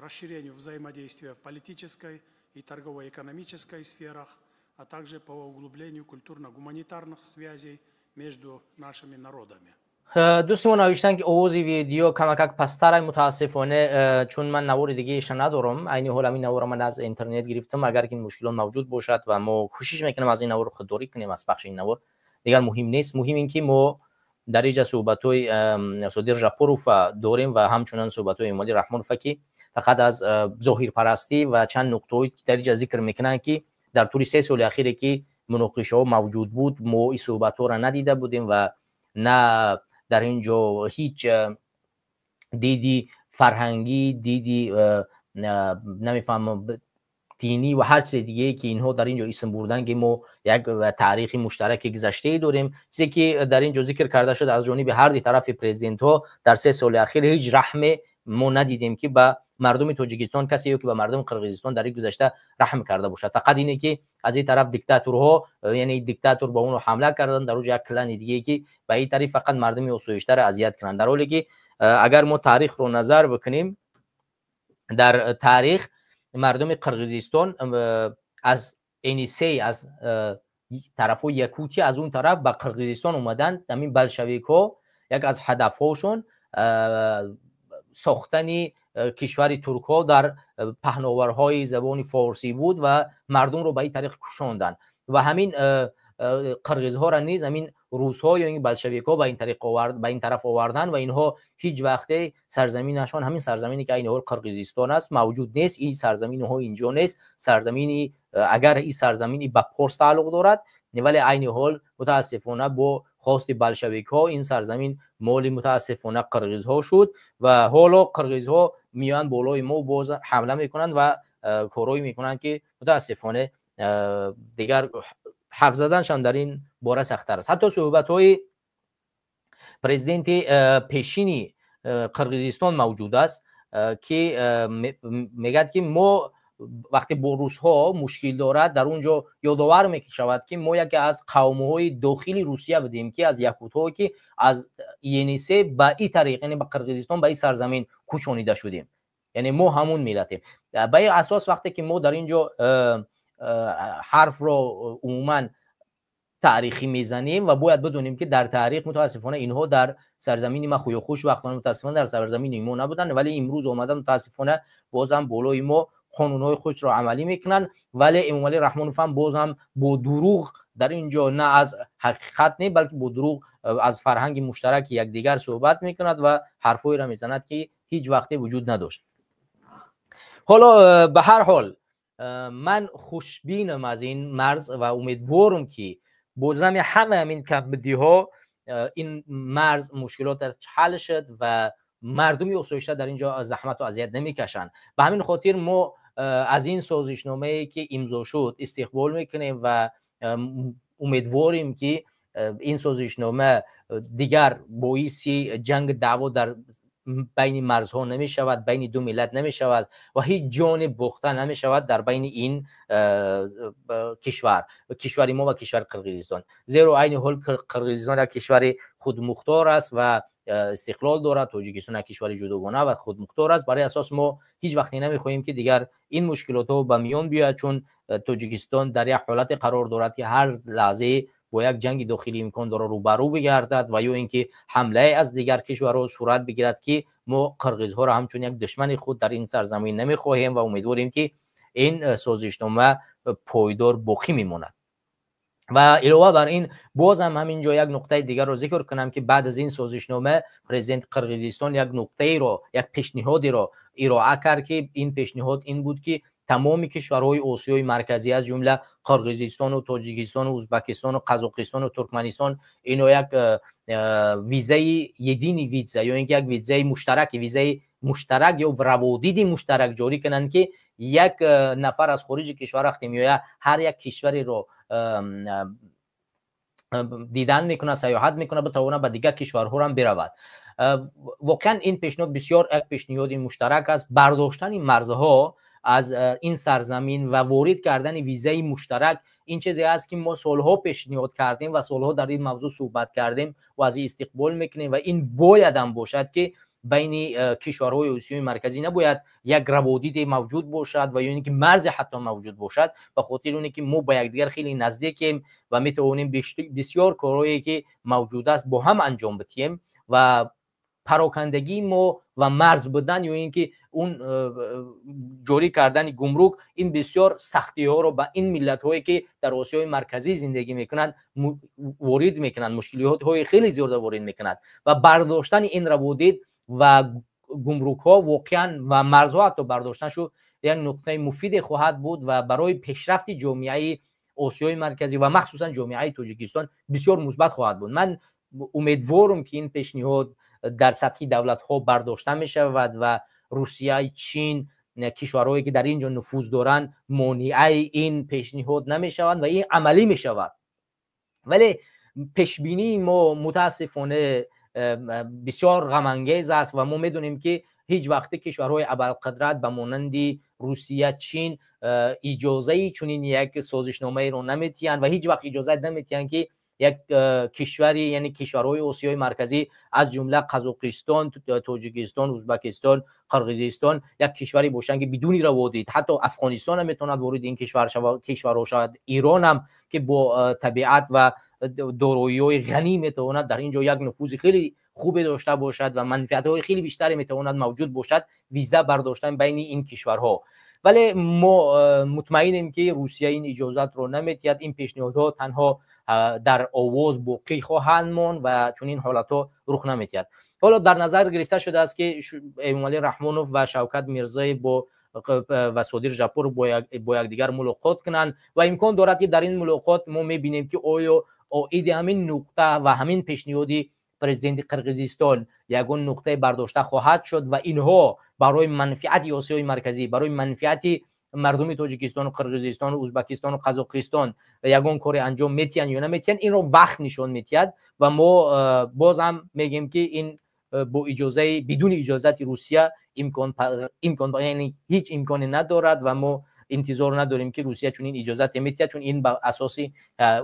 расширению взаимодействия в политической и торгово-экономической сферах, а также по углублению культурно-гуманитарных связей между нашими народами. Дӯсти мо навиштанд, ки овози видео камакак пасттара. Мутаассифона, чун ман навори дигаеша надорам, айни ҳол ҳамин навора ман аз интернет гирифтам. Агар ки мушкилот мавҷуд бошад, ва мо кӯшиш мекунем аз ин навор худдорӣ кунем, аз пахши ин навор. Дигар муҳим нест. Муҳим ин ки мо дар инҷа суҳбатҳои Содир Жапорова дорем ва ҳамчунон суҳбатҳои Эмомалӣ Раҳмонова, ки фақат аз зоҳирпарастӣ ва чанд нуқтаҳое ки дар инҷа зикр мекунанд, ки дар тӯли 3 соли ахире ки муноқишаҳо мавҷуд буд, мо ин суҳбатҳоро надида будем ва на дар ин ҷо ҳеҷ диди фарҳангӣ, диди намефаҳмам, динӣ ва ҳар чизи дигае, ки инҳо дар ин ҷо исм бурдан, ки мо як таърихи муштараки гузаштае дорем. Чизе ки дар ин ҷо зикр карда шуд аз ҷониби ҳар ди тарафи президентҳо, дар 3 соли ахир ҳеҷ раҳме мо надидем, ки ба мардуми Тоҷикистон касе ё ки ба мардуми Қирғизистон дар ин гузашта раҳм карда бошад. Фақат ине ки аз ин тараф диктаторҳо, яъне диктатор ба онро ҳамла карданд, дар оҷо як клани дигае, ки ба ин тариқ фақат мардуми осоиштаро азият кунанд. Дар ҳоле ки агар мо таърихро назар бикунем, дар таърих мардуми Қирғизистон аз Енисей, аз тарафҳои Якутия, аз он тараф ба Қирғизистон омаданд. Ҳамин болшевикҳо як аз ҳадафҳошон сохтани кишвари туркҳо дар паҳноварҳои забони форсӣ буд ва мардумро ба ин тариқ кушонданд. Ва ҳамин қирғизҳоро низ ҳамин русҳо ё ин болшевикҳо ба ин тариқ ба ин тараф оварданд. Ва инҳо ҳеҷ вақте сарзаминашон, ҳамин сарзамине ки айни ҳол Қирғизистон аст, мавҷуд нест. Ин сарзаминҳо инҷо нест. Сарзамини агар ин сарзамини ба порс тааллуқ дорад, вале айни ҳол мутаассифона бо хости болшевикҳо ин сарзамин моли мутаассифона қирғизҳо шуд. Ва ҳоло қирғизҳо меоянд, болои мо боз ҳамла мекунанд ва корҳое мекунанд, ки мутаассифона дигар ҳарф заданшон дар ин бора сахттар аст. Ҳатто суҳбатҳои президенти пешини Қирғизистон мавҷуд аст, ки мегӯяд, ки мо вақте бо русҳо мушкил дорад, дар он ҷо ёдовар мешавад, ки мо яке аз қавмҳои дохили Русия будем, ки аз якутҳое, ки аз Енисей ба ин тариқ, яъне ба Қирғизистон, ба ин сарзамин кӯчонида шудем, яъне мо ҳамун миллатем. Ба ин асос вақте ки мо дар ин ҷо ҳарфро умуман таърихӣ мезанем ва бояд бидонем, ки дар таърих мутаассифона инҳо дар сарзамини ма хӯё хушбахтона мутаассифона дар сарзамини мо набуданд, вале имрӯз омада мутаассифона бозам болои мо қонунҳои худро амалӣ мекунанд. Вале Эмомалӣ Раҳмонов ҳам бозам бо дурӯғ дар ин ҷо, на аз ҳақиқат не, балки бо дурӯғ аз фарҳанги муштараки якдигар суҳбат мекунад ва ҳарфҳоеро мезанад, ки ҳеҷ вақте вуҷуд надошт. Ҳоло ба ҳар ҳол ман хушбинам аз ин марз ва умедворам, ки бо зами ҳама ҳамин камбудиҳо ин марз мушкилоташ ҳал шуд ва мардуми осоишта дар ин ҷо заҳмату азият намекашанд. Ба ҳамин хотир мо аз ин созишномае, ки имзо шуд, истиқбол мекунем ва умедворем, ки ин созишнома дигар боиси ҷанг даъво дар байни марзҳо намешавад, байни ду миллат намешавад ва ҳеҷ ҷоне бохта намешавад дар байни ин кишвар, кишвари мо ва кишвари Қирғизистон. Зеро айни ҳол Қирғизистон як кишвари худмухтор аст ва истиқлол дорад, Тоҷикистон як кишвари ҷудогона ва худмухтор аст. Барои асос мо ҳеҷ вақте намехоҳем, ки дигар ин мушкилотҳо ба миён биёяд, чун Тоҷикистон дар як ҳолате қарор дорад, ки ҳар лаҳзае бо як ҷанги дохилӣ имкон дорад рӯбарӯ бигардад ва ё ин ки ҳамлае аз дигар кишварҳо сурат бигирад, ки мо қирғизҳоро ҳамчун як душмани худ дар ин сарзамин намехоҳем ва умедворем, ки ин созишнома пойдор боқӣ мемонад. Ва илова бар ин бозам ҳамин ҷо як нуқтаи дигарро зикр кунам, ки баъд аз ин созишнома президенти Қирғизистон як нуқтаеро, як пешниҳодеро ироа кард, ки ин пешниҳод ин буд, ки тамоми кишварҳои Осиёи Марказӣ, аз ҷумла Қирғизистону Тоҷикистону Ӯзбекистону Қазоқистону Туркманистон, ино як визаи, единый виза ё ин ки як визаи муштарак, визаи муштарак ё раводиди муштарак ҷорӣ кунанд, ки як нафар аз хориҷи кишвар вақте меояд, ҳар як кишвареро дидан мекунад, саёҳат мекунад, битавонад ба дигар кишварҳоам биравад. Воқеан ин пешниҳод бисёр як пешниҳоди муштарак аст. Бардоштани марзҳо аз ин сарзамин ва ворид кардани визаи муштарак ин чизе аст, ки мо солҳо пешниҳод кардем ва солҳо дар ин мавзӯъ суҳбат кардем ва аз ин истиқбол мекунем. Ва ин боядам бошад, ки байни кишварҳои Осиёи Марказӣ набояд як раводиде мавҷуд бошад ва ё ин ки марзе ҳатто мавҷуд бошад, ба хотири оне ки мо ба якдигар хеле наздикем ва метавонем бисёр корҳое, ки мавҷуд аст, бо ҳам анҷом бидиҳем ва Парокандагии мо ва марз будан ё ин ки он ҷорӣ кардани гумрук, ин бисёр сахтиҳоро ба ин миллатҳое, ки дар Осиёи Марказӣ зиндагӣ мекунанд, ворид мекунанд, мушкилиҳои хеле зиёда ворид мекунад. Ва бардоштани ин раводид ва гумрукҳо воқеан ва марзҳо ҳатто бардоштан шуд, як нуқтаи муфиде хоҳад буд ва барои пешрафти ҷомеаи Осиёи Марказӣ ва махсусан ҷомеаи Тоҷикистон бисёр мусбат хоҳад буд. Ман умедворам, ки ин пешниҳод дар сатҳи давлатҳо бардошта мешавад ва Русия, Чин, кишварҳое, ки дар ин ҷо нуфуз доранд, монеаи ин пешниҳод намешаванд ва ин амалӣ мешавад. Вале пешбинии мо, мутаассифона, бисёр ғамангез аст ва мо медонем, ки ҳеҷ вақте кишварҳои абарқудрат ба монанди Русия, Чин иҷозаи чунин як созишномаеро наметиҳанд ва ҳеҷ вақт иҷозат наметиҳанд, ки як кишвари, яъне кишварҳои Осиёи Марказӣ, аз ҷумла Қазоқистон, Тоҷикистон, Ӯзбекистон, Қирғизистон, як кишваре бошанд, ки бидуни раводид, ҳатто Афғонистон ҳам метавонад вориди ин кишварҳо шавад, Эрон ҳам, ки бо табиат ва дороиҳои ғанӣ метавонад дар ин ҷо як нуфузи хеле хубе дошта бошад ва манфиатҳои хеле бештаре метавонад мавҷуд бошад, виза бардоштан байни ин кишварҳо. Вале мо мутмаинем, ки Русия ин иҷозатро наметиҳад. Ин пешниҳодҳо танҳо дар овоз боқӣ хоҳанд монд ва чунин ҳолатҳо рух наметиҳад. Ҳоло дар назар гирифта шудааст, ки Эмомалӣ Раҳмонов ва Шавкат Мирзоев бо ва Содир Жапаров бо якдигар мулоқот кунанд ва имкон дорад, ки дар ин мулоқот мо мебинем, ки оё оиди ҳамин нуқта ва ҳамин пешниҳоди президенти Қирғизистон ягон нуқтае бардошта хоҳад шуд ва инҳо барои манфиати Осиёи Марказӣ, барои манфиати мардуми Тоҷикистону Қирғизистону Ӯзбекистону Қазоқистон ягон коре анҷом метиҳанд ё наметиҳанд, инро вақт нишон метиҳад. Ва мо боз ҳам мегӯем, ки ин бо иҷозаи бидуни иҷозати Русия имкон, яъне ҳеҷ имконе надорад ва мо интизор надорем, ки Русия чунин иҷозате метиҳад, чун ин ба асоси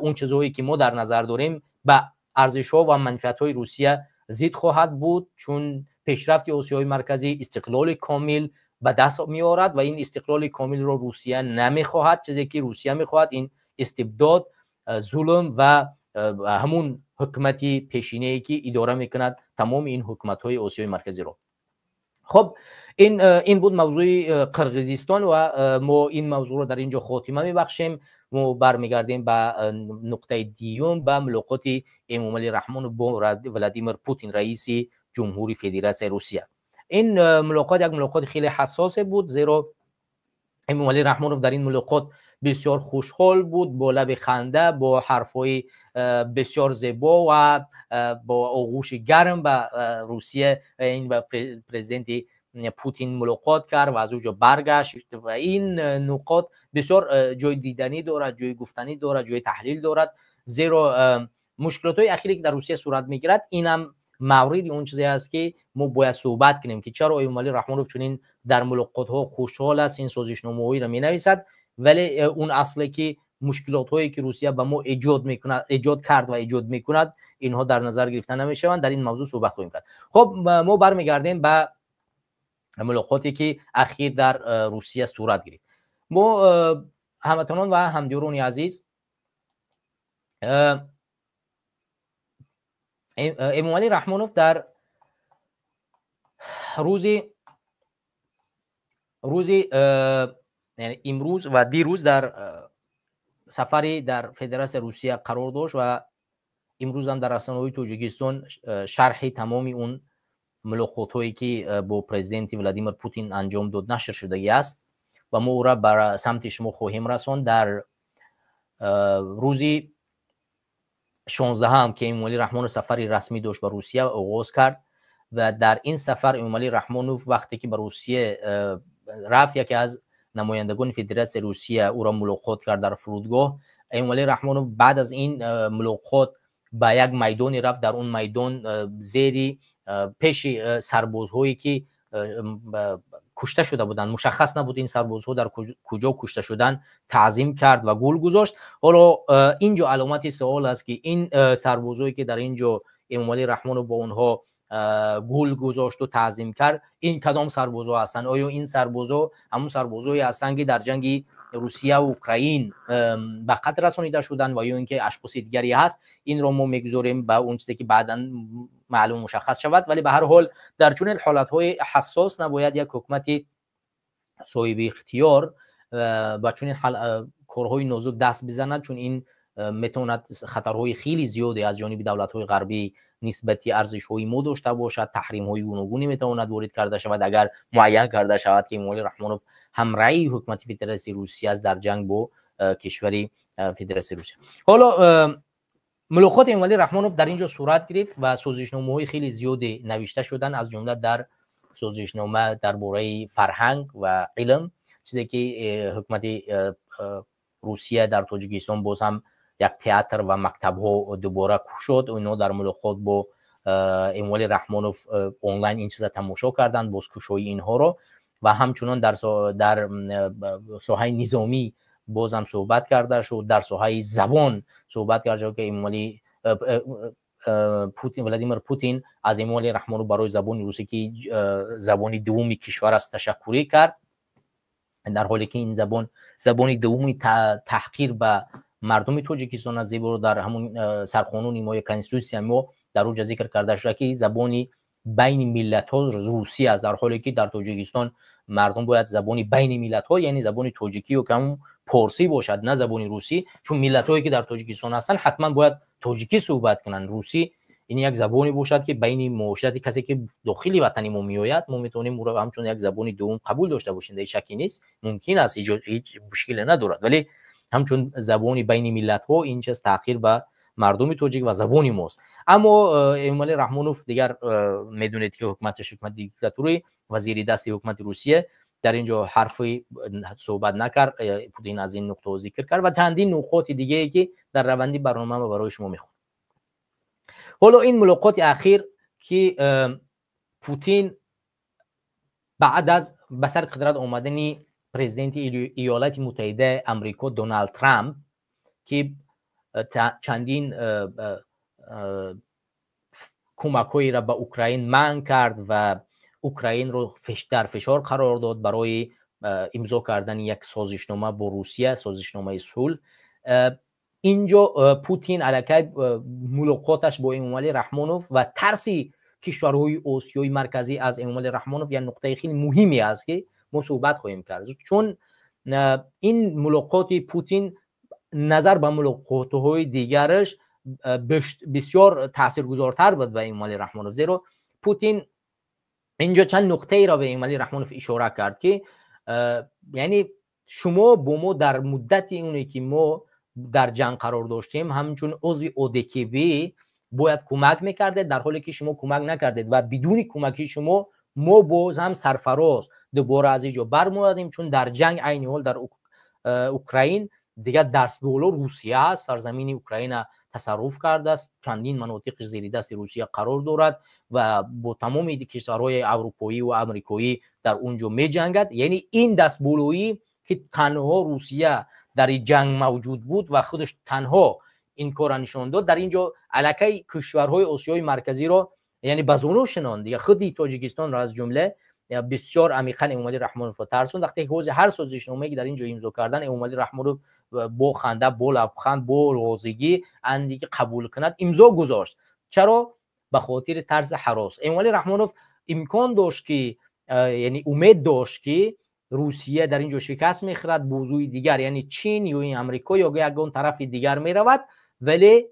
он чизҳое, ки мо дар назар дорем, ба арзишҳо ва манфиатҳои Русия зид хоҳад буд, чун пешрафти Осиёи Марказӣ истиқлоли комил ба даст меорад ва ин истиқлоли комилро Русия намехоҳад. Чизе ки Русия мехоҳад, ин истибдод, зулм ва ҳамун ҳукумати пешинае, ки идора мекунад тамоми ин ҳукуматҳои Осиёи Марказиро. Хуб, ин буд мавзӯи Қирғизистон ва мо ин мавзӯъро дар ин ҷо хотима мебахшем. Мо бармегардем ба нуқтаи дуюм, ба мулоқоти Эмомалӣ Раҳмонов бо Владимир Путин, раиси ҷумҳури Федератсияи Русия. Ин мулоқот як мулоқоти хеле ҳассосе буд, зеро Эмомалӣ Раҳмонов дар ин мулоқот бисёр хушҳол буд, бо лаби ханда, бо ҳарфҳои бисёр зебо ва бо оғӯши гарм ба Русия, ин ба президенти Путин мулоқот кард ва аз он ҷо баргашт. Ва ин нуқот бисёр ҷои диданӣ дорад, ҷои гуфтанӣ дорад, ҷои таҳлил дорад, зеро мушкилотҳои ахире, ки дар Русия сурат мегирад, инам мавриди он чизе аст, ки мо бояд суҳбат кунем, ки чаро Эмомалӣ Раҳмонов чунин дар мулоқотҳо хушҳол аст, ин созишномаҳоеро менависад, вале он асле, ки мушкилотҳое, ки Русия ба мо эҷод мекунад, эҷод кард ва эҷод мекунад, инҳо дар назар гирифта намешаванд. Дар ин мавзӯъ суҳбат хоҳем кард. Хуб, мо бармегардем ба мулоқоте, ки ахир дар Русия сурат гирифт. Мо, ҳамватанон ва ҳамдиёрони азиз, Эмомалӣ Раҳмонов дар рӯзи имрӯз ва дирӯз дар сафари дар Федератсияи Русия қарор дошт ва имрӯзам дар расонаҳои Тоҷикистон шарҳи тамоми он мулоқотҳое, ки бо президенти Владимир Путин анҷом дод, нашр шудагӣ аст ва мо ӯра ба самти шумо хоҳем расонд. Дар рӯзи 16-ам, ки Эмомалӣ Раҳмонов сафари расмӣ дошт, ба Русия оғоз кард ва дар ин сафар Эмомалӣ Раҳмонов, вақте ки ба Русия рафт, яке аз намояндагони Федератсияи Русия ӯро мулоқот кард дар фурудгоҳ. Эмомалӣ Раҳмонов баъд аз ин мулоқот ба як майдоне рафт. Дар он майдон зери пеши сарбозҳое, ки кушта шуда буданд, мушаххас набуд ин сарбозҳо дар куҷо кушта шуданд, таъзим кард ва гул гузошт. Ҳоло ин ҷо аломати суол аст, ки ин сарбозҳое, ки дар ин ҷо Эмомалӣ Раҳмонов бо онҳо гул гузошту таъзим кард, ин кадом сарбозҳо ҳастанд? Оё ин сарбозҳо ҳамун сарбозҳое ҳастанд, ки дар ҷанги Русия ва Украин ба қатл расонида шуданд ва ё ин ки ашхоси дигаре ҳаст, инро мо мегузорем ба он чизе ки баъдан маълум мушаххас шавад. Вале ба ҳар ҳол дар чунин ҳолатҳои ҳассос набояд як ҳукумати соҳиби ихтиёр ба чунин корҳои нозук даст бизанад, чун ин метавонад хатарҳои хеле зиёде аз ҷониби давлатҳои ғарбӣ нисбати арзишҳои мо дошта бошад. Таҳримҳои гуногуне метавонад ворид карда шавад, агар муайян карда шавад, ки Эмомалӣ Раҳмонов ҳамраҳи ҳукумати Федератсияи Русия аст дар ҷанг бо кишвари Федератсияи Русия. Ҳоло мулоқоти Эмомалӣ Раҳмонов дар ин ҷо сурат гирифт ва созишномаҳои хеле зиёде навишта шуданд, аз ҷумла дар созишнома дар бораи фарҳанг ва илм, чизе ки ҳукумати Русия дар Тоҷикистон боз ҳам як театр ва мактабҳо дубора кушод. Инҳо дар мулоқот бо Эмомалӣ Раҳмонов онлайн ин чиза тамошо карданд, бозкушоии инҳоро, ва ҳамчунон дар соҳаи низомӣ бозам суҳбат карда шуд, дар соҳаи забон суҳбат карда шуд, ки Эмомалӣ Путин, Владимир Путин аз Эмомалӣ Раҳмонов барои забони русӣ, ки забони дуввуми кишвар аст, ташаккурӣ кард, дар ҳоле ки ин забон забони дуввуми таҳқир ба мардуми Тоҷикистон аст, зеро дар ҳамун сарқонуни мо ё конститутсияи мо дар он ҷо зикр карда шуда, ки забони байни миллатҳо русӣ аст, дар ҳоле ки дар Тоҷикистон мардум бояд забони байни миллатҳо, яъне забони тоҷикӣ ё ҳамун порсӣ бошад, на забони русӣ, чун миллатҳое ки дар Тоҷикистон ҳастанд ҳатман бояд тоҷикӣ суҳбат кунанд. Русӣ ин як забоне бошад, ки байни муоширати касе ки дохили ватани мо меояд, мо метавонем ӯро ҳамчун як забони дуввум қабул дошта бошем, дар шакке нест, мумкин аст, ҳеҷ мушкиле надорад, вале ҳамчун забони байни миллатҳо ин чиз таъхир ба мардуми тоҷик ва забони мост. Аммо Эмомалӣ Раҳмонов дигар медонед, ки ҳукуматаш ҳукумати диктатурӣ ва зери дасти ҳукумати Русия, дар ин ҷо ҳарфи суҳбат накард. Путин аз ин нуқтаҳо зикр кард ва чандин нуқоти дигае, ки дар раванди барнома барои шумо мехонам. Ҳоло ин мулоқоти ахир, ки Путин баъд аз ба сар қудрат омадани президенти Иёлати Муттаҳидаи Амрико Доналд Трамп, ки чандин кӯмакҳоеро ба Украин манъ кард ва Украинро дар фишор қарор дод барои имзо кардани як созишнома бо Русия, созишномаи сулҳ, инҷо Путин аллакай мулоқоташ бо Эмомалӣ Раҳмонов ва тарси кишварҳои Осиёи Марказӣ аз Эмомалӣ Раҳмонов як нуқтаи хеле муҳиме аст, ки мо суҳбат хоҳем кард, чун ин мулоқоти Путин назар ба мулоқотҳои дигараш бисёр таъсиргузортар буд ба Эмомалӣ Раҳмонов, зеро Путин инҷо чанд нуқтаеро ба Эмомалӣ Раҳмонов ишора кард, ки яъне шумо бо мо дар муддати оне ки мо дар ҷанг қарор доштем, ҳамчун узви ОДКБ бояд кӯмак мекардед, дар ҳоле ки шумо кӯмак накардед ва бидуни кӯмаки шумо мо боз ҳам сарфароз дубора аз ин ҷо бармеоядем, чун дар ҷанг айни ҳол дар Украин дигар дастболо Русия аст, сарзамини Украина тасарруф кардааст, чандин манотиқи зери дасти Русия қарор дорад ва бо тамоми кишварҳои аврупоӣ ва амрикоӣ дар он ҷо меҷангад. Яъне ин дастболоӣ, ки танҳо Русия дар ин ҷанг мавҷуд буд ва худаш танҳо ин корро нишон дод, дар ин ҷо аллакай кишварҳои Осиёи Марказиро яъне ба зону шинонд, дигар худи Тоҷикистонро аз ҷумла бисёр амиқан Эмомалӣ Раҳмоновро тарсонд. Вақте ки ҳозир ҳар созишномае ки дар ин ҷо имзо кардан, Эмомалӣ Раҳмонов бо ханда, бо лабханд, бо розигӣ анде ки қабул кунад имзо гузошт. Чаро? Ба хотири тарси ҳарос. Эмомалӣ Раҳмонов имкон дошт, ки яъне умед дошт, ки Русия дар ин ҷо шикаст мехӯрад, бозӯи дигар, яъне Чин ё ин Амрико ё ягон тарафи дигар меравад, вале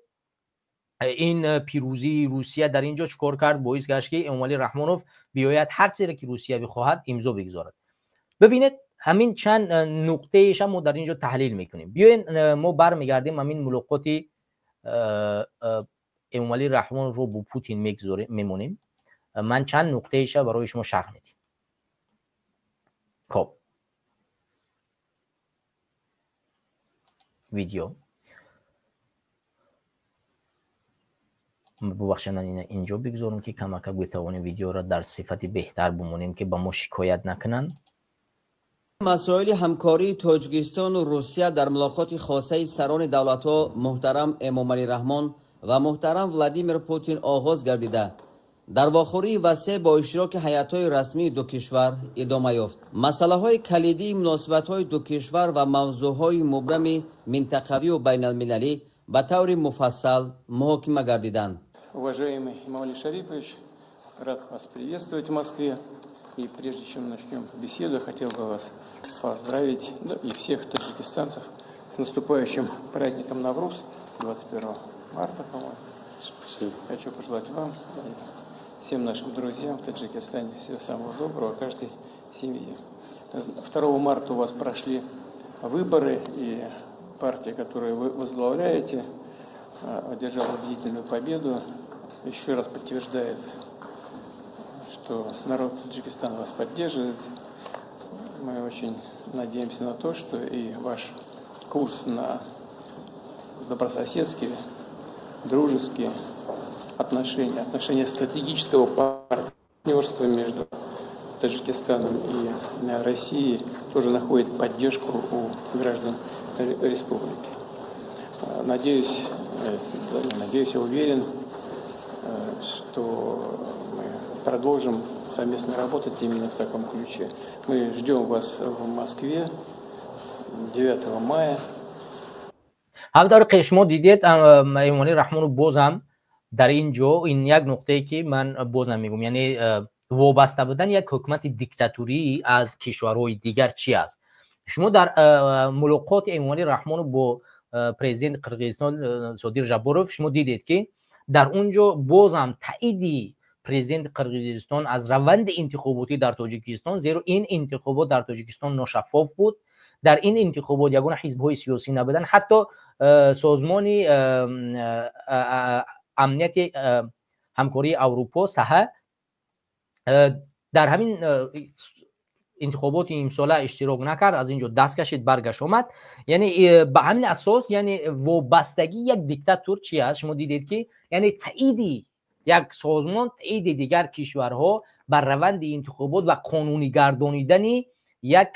ин пирӯзии Русия дар ин ҷо чӣ кор кард? Боис гашт, ки Эмомалӣ Раҳмонов биёяд ҳар чизе ки Русия бихоҳад имзо бигузорад. Бибинед, ҳамин чанд нуқтаеша мо дар ин ҷо таҳлил мекунем. Биёен, мо бармегардем, ҳамин мулоқоти Эмомалӣ Раҳмоновро бо Путин мегузорем, мемонем, ман чанд нуқтаеша барои шумо шарҳ медиҳам. Хоб, видео, бубахшед, ман ина инҷо бигузорам, ки камакак битавонем видеоро дар сифати беҳтар бимонем, ки ба мо шикоят накунанд. Масоили ҳамкории Тоҷикистону Русия дар мулоқоти хосаи сарони давлатҳо муҳтарам Эмомалӣ Раҳмон ва муҳтарам Владимир Путин оғоз гардида. Дар вохӯрии васеъ бо иштироки ҳайатҳои расмии ду кишвар идома ёфт. Масъалаҳои калидии муносибатҳои ду кишвар ва мавзӯъҳои мубрами минтақавию байналмилалӣ ба таври муфассал муҳокима гардиданд. Уважаемый Эмомали Шарипович, рад вас приветствовать в Москве. И прежде чем начнем беседу, хотел бы вас поздравить, да, и всех таджикистанцев с наступающим праздником Навруз, 21 марта, по-моему. Спасибо. Хочу пожелать вам и всем нашим друзьям в Таджикистане всего самого доброго, каждой семье. 2 марта у вас прошли выборы, и партия, которую вы возглавляете, одержала убедительную победу. Еще раз подтверждает, что народ Таджикистана вас поддерживает. Мы очень надеемся на то, что и ваш курс на добрососедские, дружеские отношения, отношения стратегического партнерства между Таджикистаном и Россией тоже находит поддержку у граждан республики. Надеюсь, да, не надеюсь, я уверен, что мы продолжим совместно работать именно в таком ключе. Мы ждем вас в Москве 9 мая. Ҳамтавре ки шумо дидед, Эмомалӣ Раҳмонов бозам дар ин ҷо, ин як нуқтае ки ман бозам мегӯм, яъне вобаста будан як ҳукумати диктатурӣ аз кишварҳои дигар чи аст. Шумо дар мулоқоти Эмомалӣ Раҳмонов бо президенти Қирғизистон Содир Жапаров шумо дидед, ки дар он ҷо бозам таъиди президенти Қирғизистон аз раванди интихоботӣ дар Тоҷикистон, зеро ин интихобот дар Тоҷикистон ношаффоф буд. Дар ин интихобот ягона ҳизбҳои сиёсӣ набуданд, ҳатто Созмони амнияти ҳамкории Аврупо саҳа дар ҳамин интихоботи имсола иштирок накард, аз ин ҷо даст кашид, баргашт омад. Яъне ба ҳамин асос, яъне вобастагии як диктатор чи аст, шумо дидед, ки яъне таъиди як созмон, таъиди дигар кишварҳо бар раванди интихобот ва қонунӣ гардонидани як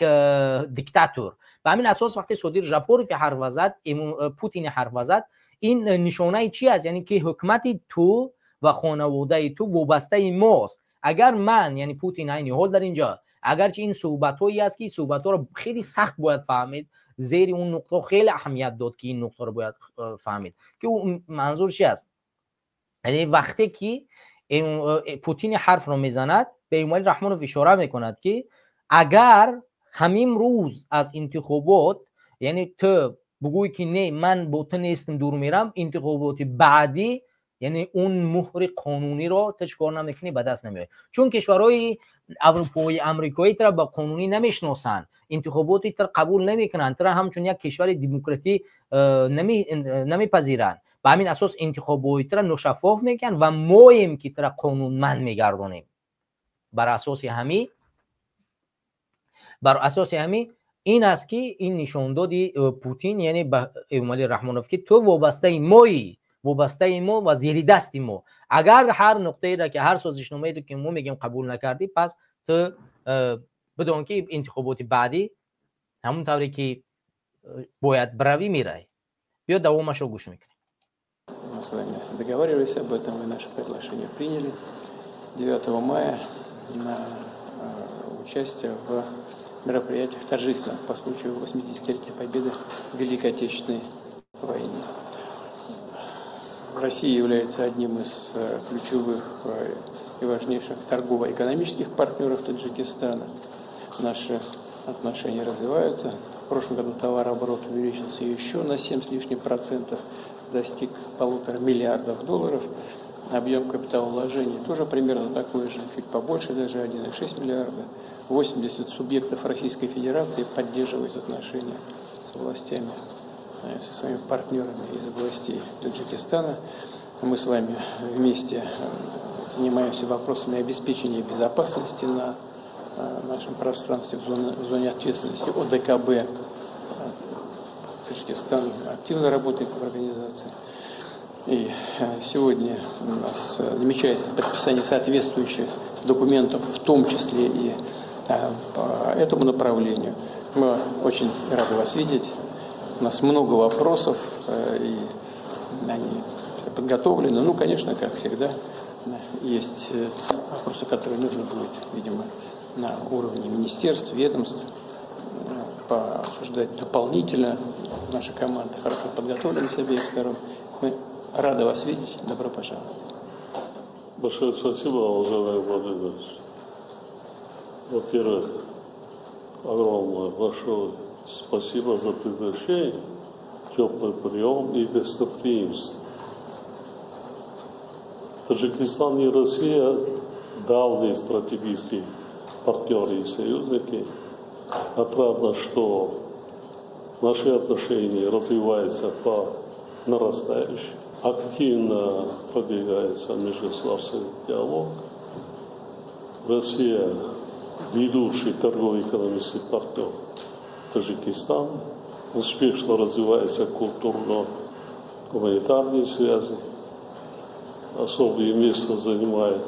диктатор. Ба ҳамин асос, вақте Содир Жапаров ҳарфа зад, Путин ҳарфа зад, ин нишонаи чи аст? Яъне ки ҳукумати ту ва хонаводаи ту вобастаи мост. Агар ман, яъне Путин айни ҳол дар инҷо, агарчи ин суҳбатҳое аст, ки суҳбатҳоро хеле сахт бояд фаҳмид, зери он нуқта хеле аҳамият дод, ки ин нуқтаро бояд фаҳмид, ки манзур чи аст. Яъне вақте ки Путини ҳарфро мезанад, ба Эмомалӣ Раҳмонов ишора мекунад, ки агар ҳамин рӯз аз интихобот, яъне ту бугӯй, ки не, ман бо ту нестам, дур мерам, интихоботи баъдӣ, яъне он муҳри қонуниро ту чӣ кор намекунӣ, ба даст намеояд, чун кишварҳои аврупоӣ, амрикоӣ тура ба қонунӣ намешиносанд, интихоботи тура қабул намекунанд, тура ҳамчун як кишвари демократӣ намепазиранд. Ба ҳамин асос интихоботи тура ношаффоф мекунанд ва моем, ки тура қонунманд мегардонем. Бар асоси ҳами ин аст, ки ин нишондоди Путин, яъне ба Эмомалӣ Раҳмонов, ки ту вобастаи моӣ, вобастаи мо ва зери дасти мо. Агар ҳар нуқтаеро ки, ҳар созишномаеро ки мо мегӯем, қабул накардӣ, пас ту бидон, ки интихоботи баъдӣ ҳамон тавре ки бояд биравӣ, меравӣ. Биё, давомашро гӯш мекунем. Мы с вами договаривались об этом, вы наше приглашение приняли 9 мая на участие в мероприятиях торжественных по случаю 80-летия победы в Великой Отечественной войне. Россия является одним из ключевых и важнейших торгово-экономических партнеров Таджикистана. Наши отношения развиваются. В прошлом году товарооборот увеличился еще на 7 с лишним процентов, достиг 1,5 миллиардов долларов. Объем капиталовложений тоже примерно такой же, чуть побольше даже, 1,6 миллиарда. 80 субъектов Российской Федерации поддерживают отношения с властями, со своими партнерами из властей Таджикистана. Мы с вами вместе занимаемся вопросами обеспечения безопасности на нашем пространстве, в зоне ответственности ОДКБ. Таджикистан активно работает в организации. И сегодня у нас намечается подписание соответствующих документов, в том числе и по этому направлению. Мы очень рады вас видеть. У нас много вопросов, и они подготовлены. Ну, конечно, как всегда, Понятно, есть вопросы, которые нужно будет, видимо, на уровне министерств, ведомств пообсуждать дополнительно. Наша команда хорошо подготовлена с обеих сторон. Мы рады вас видеть. Добро пожаловать. Большое спасибо, уважаемый Владимир Ильич. Во-первых, огромное большое спасибо за приглашение, теплый прием и гостеприимство. Таджикистан и Россия – давние стратегические партнеры и союзники. Отрадно, что наши отношения развиваются по нарастающей. Активно продвигается межгосударственный диалог. Россия – ведущий торгово-экономический партнер Таджикистана. Успешно развиваются культурно-гуманитарные связи. Особое место занимает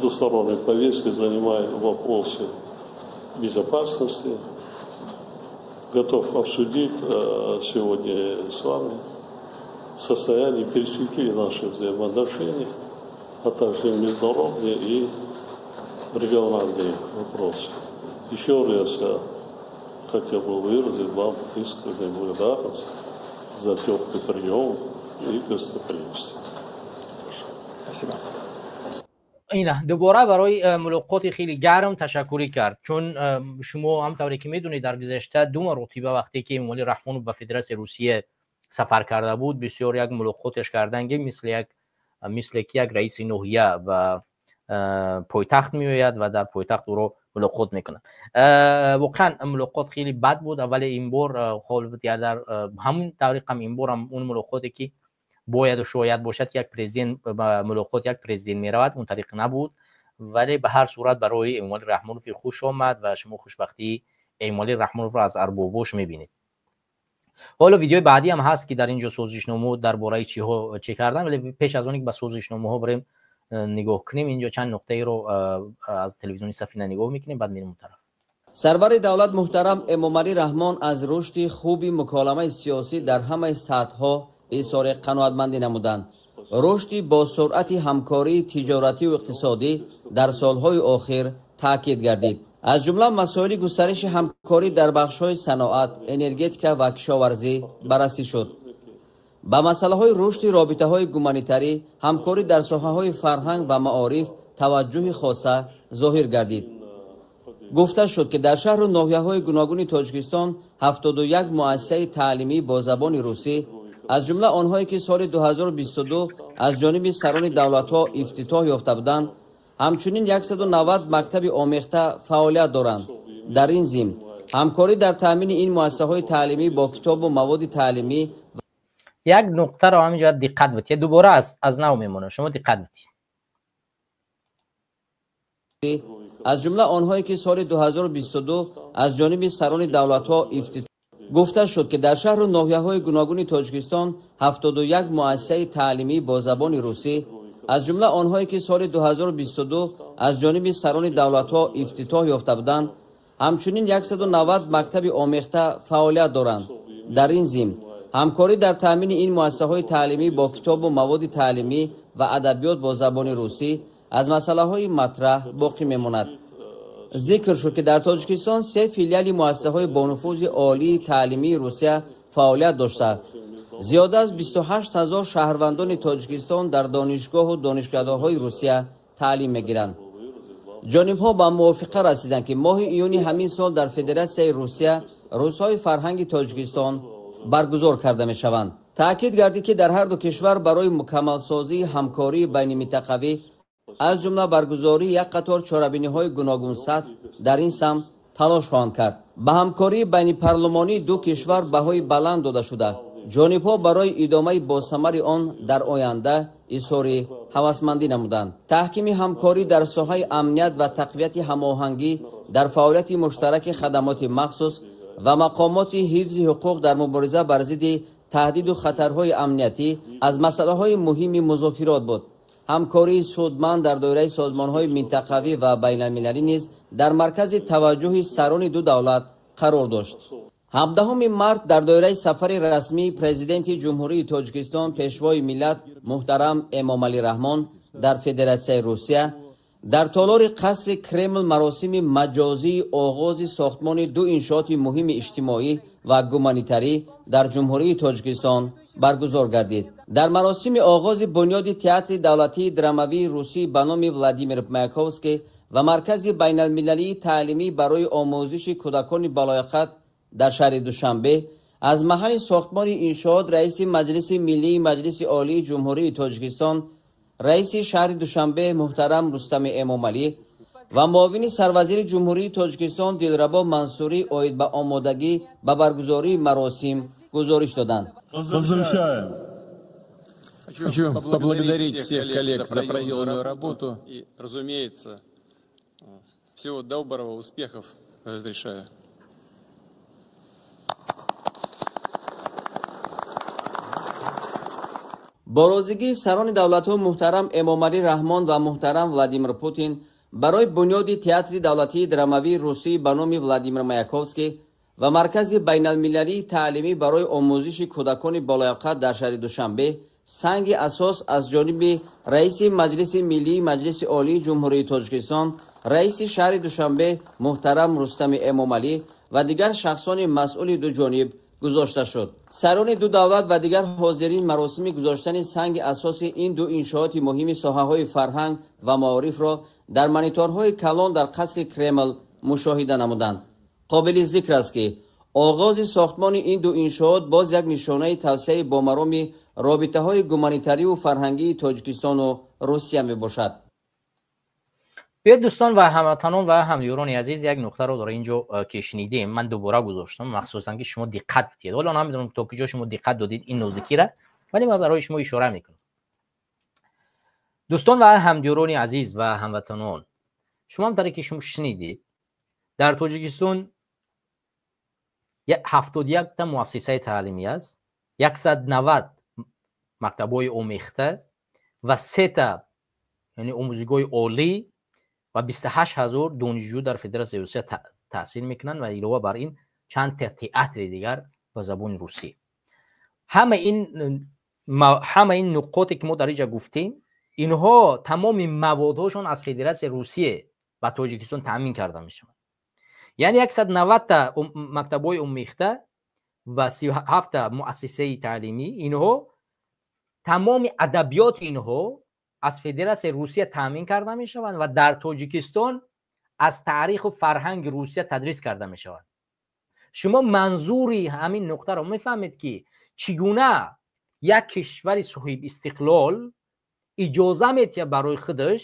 двусторонней повестки, занимает вопросы безопасности. Готов обсудить сегодня с вами состояние, перспективы наших взаимоотношений, а также международные и региональные вопросы. Еще раз я хотел бы выразить вам искреннюю благодарность за теплый прием и гостеприимство. Спасибо. اینا دوباره برای ملاقات خیلی گرم تشکری کرد، چون شما هم طوری که میدونید در گذشته دو مرتبه وقتی که امامعلی رحمان به فدراسیون روسیه سفر کرده بود، بسیار یک ملاقاتش کردن که مثل یک رئیس ناحیه و پایتخت میآید و در پایتخت او رو ملاقات میکنن. واقعا ملاقات خیلی بد بود. اول این بار خب در همون طریق هم این بار هم اون ملاقاتی که باید و شاید باشد که یک پرزیدنت به ملاقات یک پرزیدنت میرود، اون طریق نبود، ولی به هر صورت برای امامعلی رحمانوف خوش آمد و شما خوشبختی امامعلی رحمانوف را از ارباباش میبینید. حالا ویدیو بعدی هم هست که در اینجا سازشنامه درباره چیها چه کردن، ولی پیش از اون که به سازشنامه ها بریم نگاه کنیم، اینجا چند نقطه رو از تلویزیون سفینه نگاه میکنیم، بعد میریم اون طرف. سرور دولت محترم امامعلی رحمان از رشد خوبی مکالمه سیاسی در همه سطح‌ها اظهار قناعتمندی نمودند. رشد با سرعت همکاری تجارتی و اقتصادی در سالهای اخیر تاکید گردید. از جمله مسائل گسترش همکاری در بخش‌های صنعت، انرژتیکا و کشاورزی بررسی شد. به مسئله‌های رشد رابطه‌های گومانیتری، همکاری در ساحه‌های فرهنگ و معارف توجه خاصه ظاهر گردید. گفته شد که در شهر و ناحیه‌های گوناگون تاجیکستان 71 مؤسسه تعلیمی با زبان روسی، از جمله آنهایی که سال 2022 از جانب سران دولت‌ها افتتاح یافته بودند، همچنین 190 مکتب آمیخته فعالیت دارند. در این ضمن همکاری در تامین این مؤسسه‌های تعلیمی با کتاب و مواد تعلیمی. یک نقطه را همینجا دقت بدید، دوباره از نو میمونه، شما دقت بدید. از جمله آنهایی که سال 2022 از جانب سران دولت‌ها افتتاح. گفته شد که در شهر و ناحیه‌های گوناگون تاجیکستان 71 مؤسسه تعلیمی با زبان روسی، از جمله آنهایی که سال 2022 از جانب سران دولت‌ها افتتاح یافته بودند، همچنین 190 مکتب آمیخته فعالیت دارند. در این ضمن همکاری در تامین این مؤسسه‌های تعلیمی با کتاب و مواد تعلیمی و ادبیات با زبان روسی از مسئله‌های مطرح باقی می‌ماند. ذکر شد که در تاجیکستان 3 فیلیال مؤسسه‌های با نفوذ عالی تعلیمی روسیه فعالیت داشته. زیاد از 28,000 شهروندان تاجیکستان در دانشگاه و دانشکده‌های روسیه تعلیم می‌گیرند. جانب‌ها به موافقه رسیدند که ماه ایون همین سال در فدراسیون روسیه روزهای فرهنگ تاجیکستان برگزار کرده می‌شوند. تأکید گردید که در هر دو کشور برای مکمل سازی همکاری بین منطقوی از جمله برگزاری یک قطار چاره‌بینی‌های گوناگون سطح در این سمت تلاش خواهند کرد. به همکاری بین پارلمانی دو کشور بهای بلند داده شده. جانب‌ها برای ادامه باثمر آن در آینده اظهار هوسمندی نمودند. تحکیم همکاری در ساحه امنیت و تقویت هماهنگی در فعالیت مشترک خدمات مخصوص و مقامات حفظ حقوق در مبارزه بر ضد تهدید و خطرهای امنیتی از مسئله‌های مهم مذاکرات بود. همکاری سودمند در دایره سازمان‌های منطقوی و بین‌المللی نیز در مرکز توجه سران دو دولت قرار داشت. 17 март дар доираи сафари расмии Президенти Ҷумҳурии Тоҷикистон Пешвои миллат муҳтарам Эмомалӣ Раҳмон дар Федератсияи Русия дар толори қасри Кремл маросими маҷозии оғози сохтмони ду иншооти муҳими иҷтимоӣ ва гуманитарӣ дар Ҷумҳурии Тоҷикистон баргузор гардид. Дар маросими оғози бунёди театри давлатии драмавии русӣ ба номи Владимир Маяковский ва маркази байналмилалии таълимӣ барои омӯзиши кӯдакони балояқат дар шаҳри Душанбе аз маҳалли сохтмони иншоот раиси Маҷлиси Миллии Маҷлиси Олии Ҷумҳурии Тоҷикистон, раиси шаҳри Душанбе муҳтарам Рустами Эмомалӣ ва муовини сарвазири Ҷумҳурии Тоҷикистон Дилрабо Мансурӣ оид ба омодагӣ ба баргузории маросим гузориш доданд. Поздравляем. Хочу поблагодарить всех коллег за проделанную работу и, разумеется, всего доброго, успехов разрешаю. Бо розигии сарони давлатҳо муҳтарам Эмомалӣ Раҳмон ва муҳтарам Владимир Путин барои бунёди театри давлатии драмавии русӣ ба номи Владимир Маяковский ва маркази байналмилалии таълимӣ барои омӯзиши кӯдакони болояқат дар шаҳри Душанбе санги асос аз ҷониби раиси Маҷлиси Миллии Маҷлиси Олии Ҷумҳурии Тоҷикистон, раиси шаҳри Душанбе муҳтарам Рустами Эмомалӣ ва дигар шахсони масъули дуҷониб гузошта шуд. Сарони ду давлат ва дигар ҳозирин маросими гузоштани санги асоси ин ду иншооти муҳими соҳаҳои фарҳанг ва маорифро дар мониторҳои калон дар қасри Кремл мушоҳида намуданд. Қобили зикр аст, ки оғози сохтмони ин ду иншоот боз як нишонаи тавсеаи бомароми робитаҳои гуманитариву фарҳангии Тоҷикистону Русия мебошад. Биёед, дӯстон ва ҳамватанон ва ҳамдиёрони азиз, як нуқтаро дар инҷо ки шунидем, ман дубора гузоштам, махсусан ки шумо диққат диҳед. Ҳоло намедонам то куҷо шумо диққат додед ин нозикира, вале ман барои шумо ишора мекунам. Дӯстон ва ҳамдиёрони азиз ва ҳамватанон, шумо ҳам таре ки шумо шунидед, дар Тоҷикистон 71 та муассисаи таълимӣ аст, 190 мактабҳои омехта ва 3 та, яъне омӯзишгоҳи олӣ ва 28 ҳазор донишҷӯ дар Федератсияи Русия таҳсил мекунанд ва илова бар ин чанд та театри дигар ба забони русӣ. Ҳама ин нуқоте ки мо дар инҷа гуфтем, инҳо тамоми маводҳошон аз Федератсияи Русия ба Тоҷикистон таъмин карда мешаванд. Яъне 190 та мактабҳои омехта ва 37 та муассисаи таълимӣ, инҳо тамоми адабиёти инҳо аз Федератсияи Русия таъмин карда мешаванд ва дар Тоҷикистон аз таъриху фарҳанги Русия тадрис карда мешаванд. Шумо манзури ҳамин нуқтаро мефаҳмед, ки чӣ гуна як кишвари соҳибистиқлол иҷоза метиҳад барои худаш,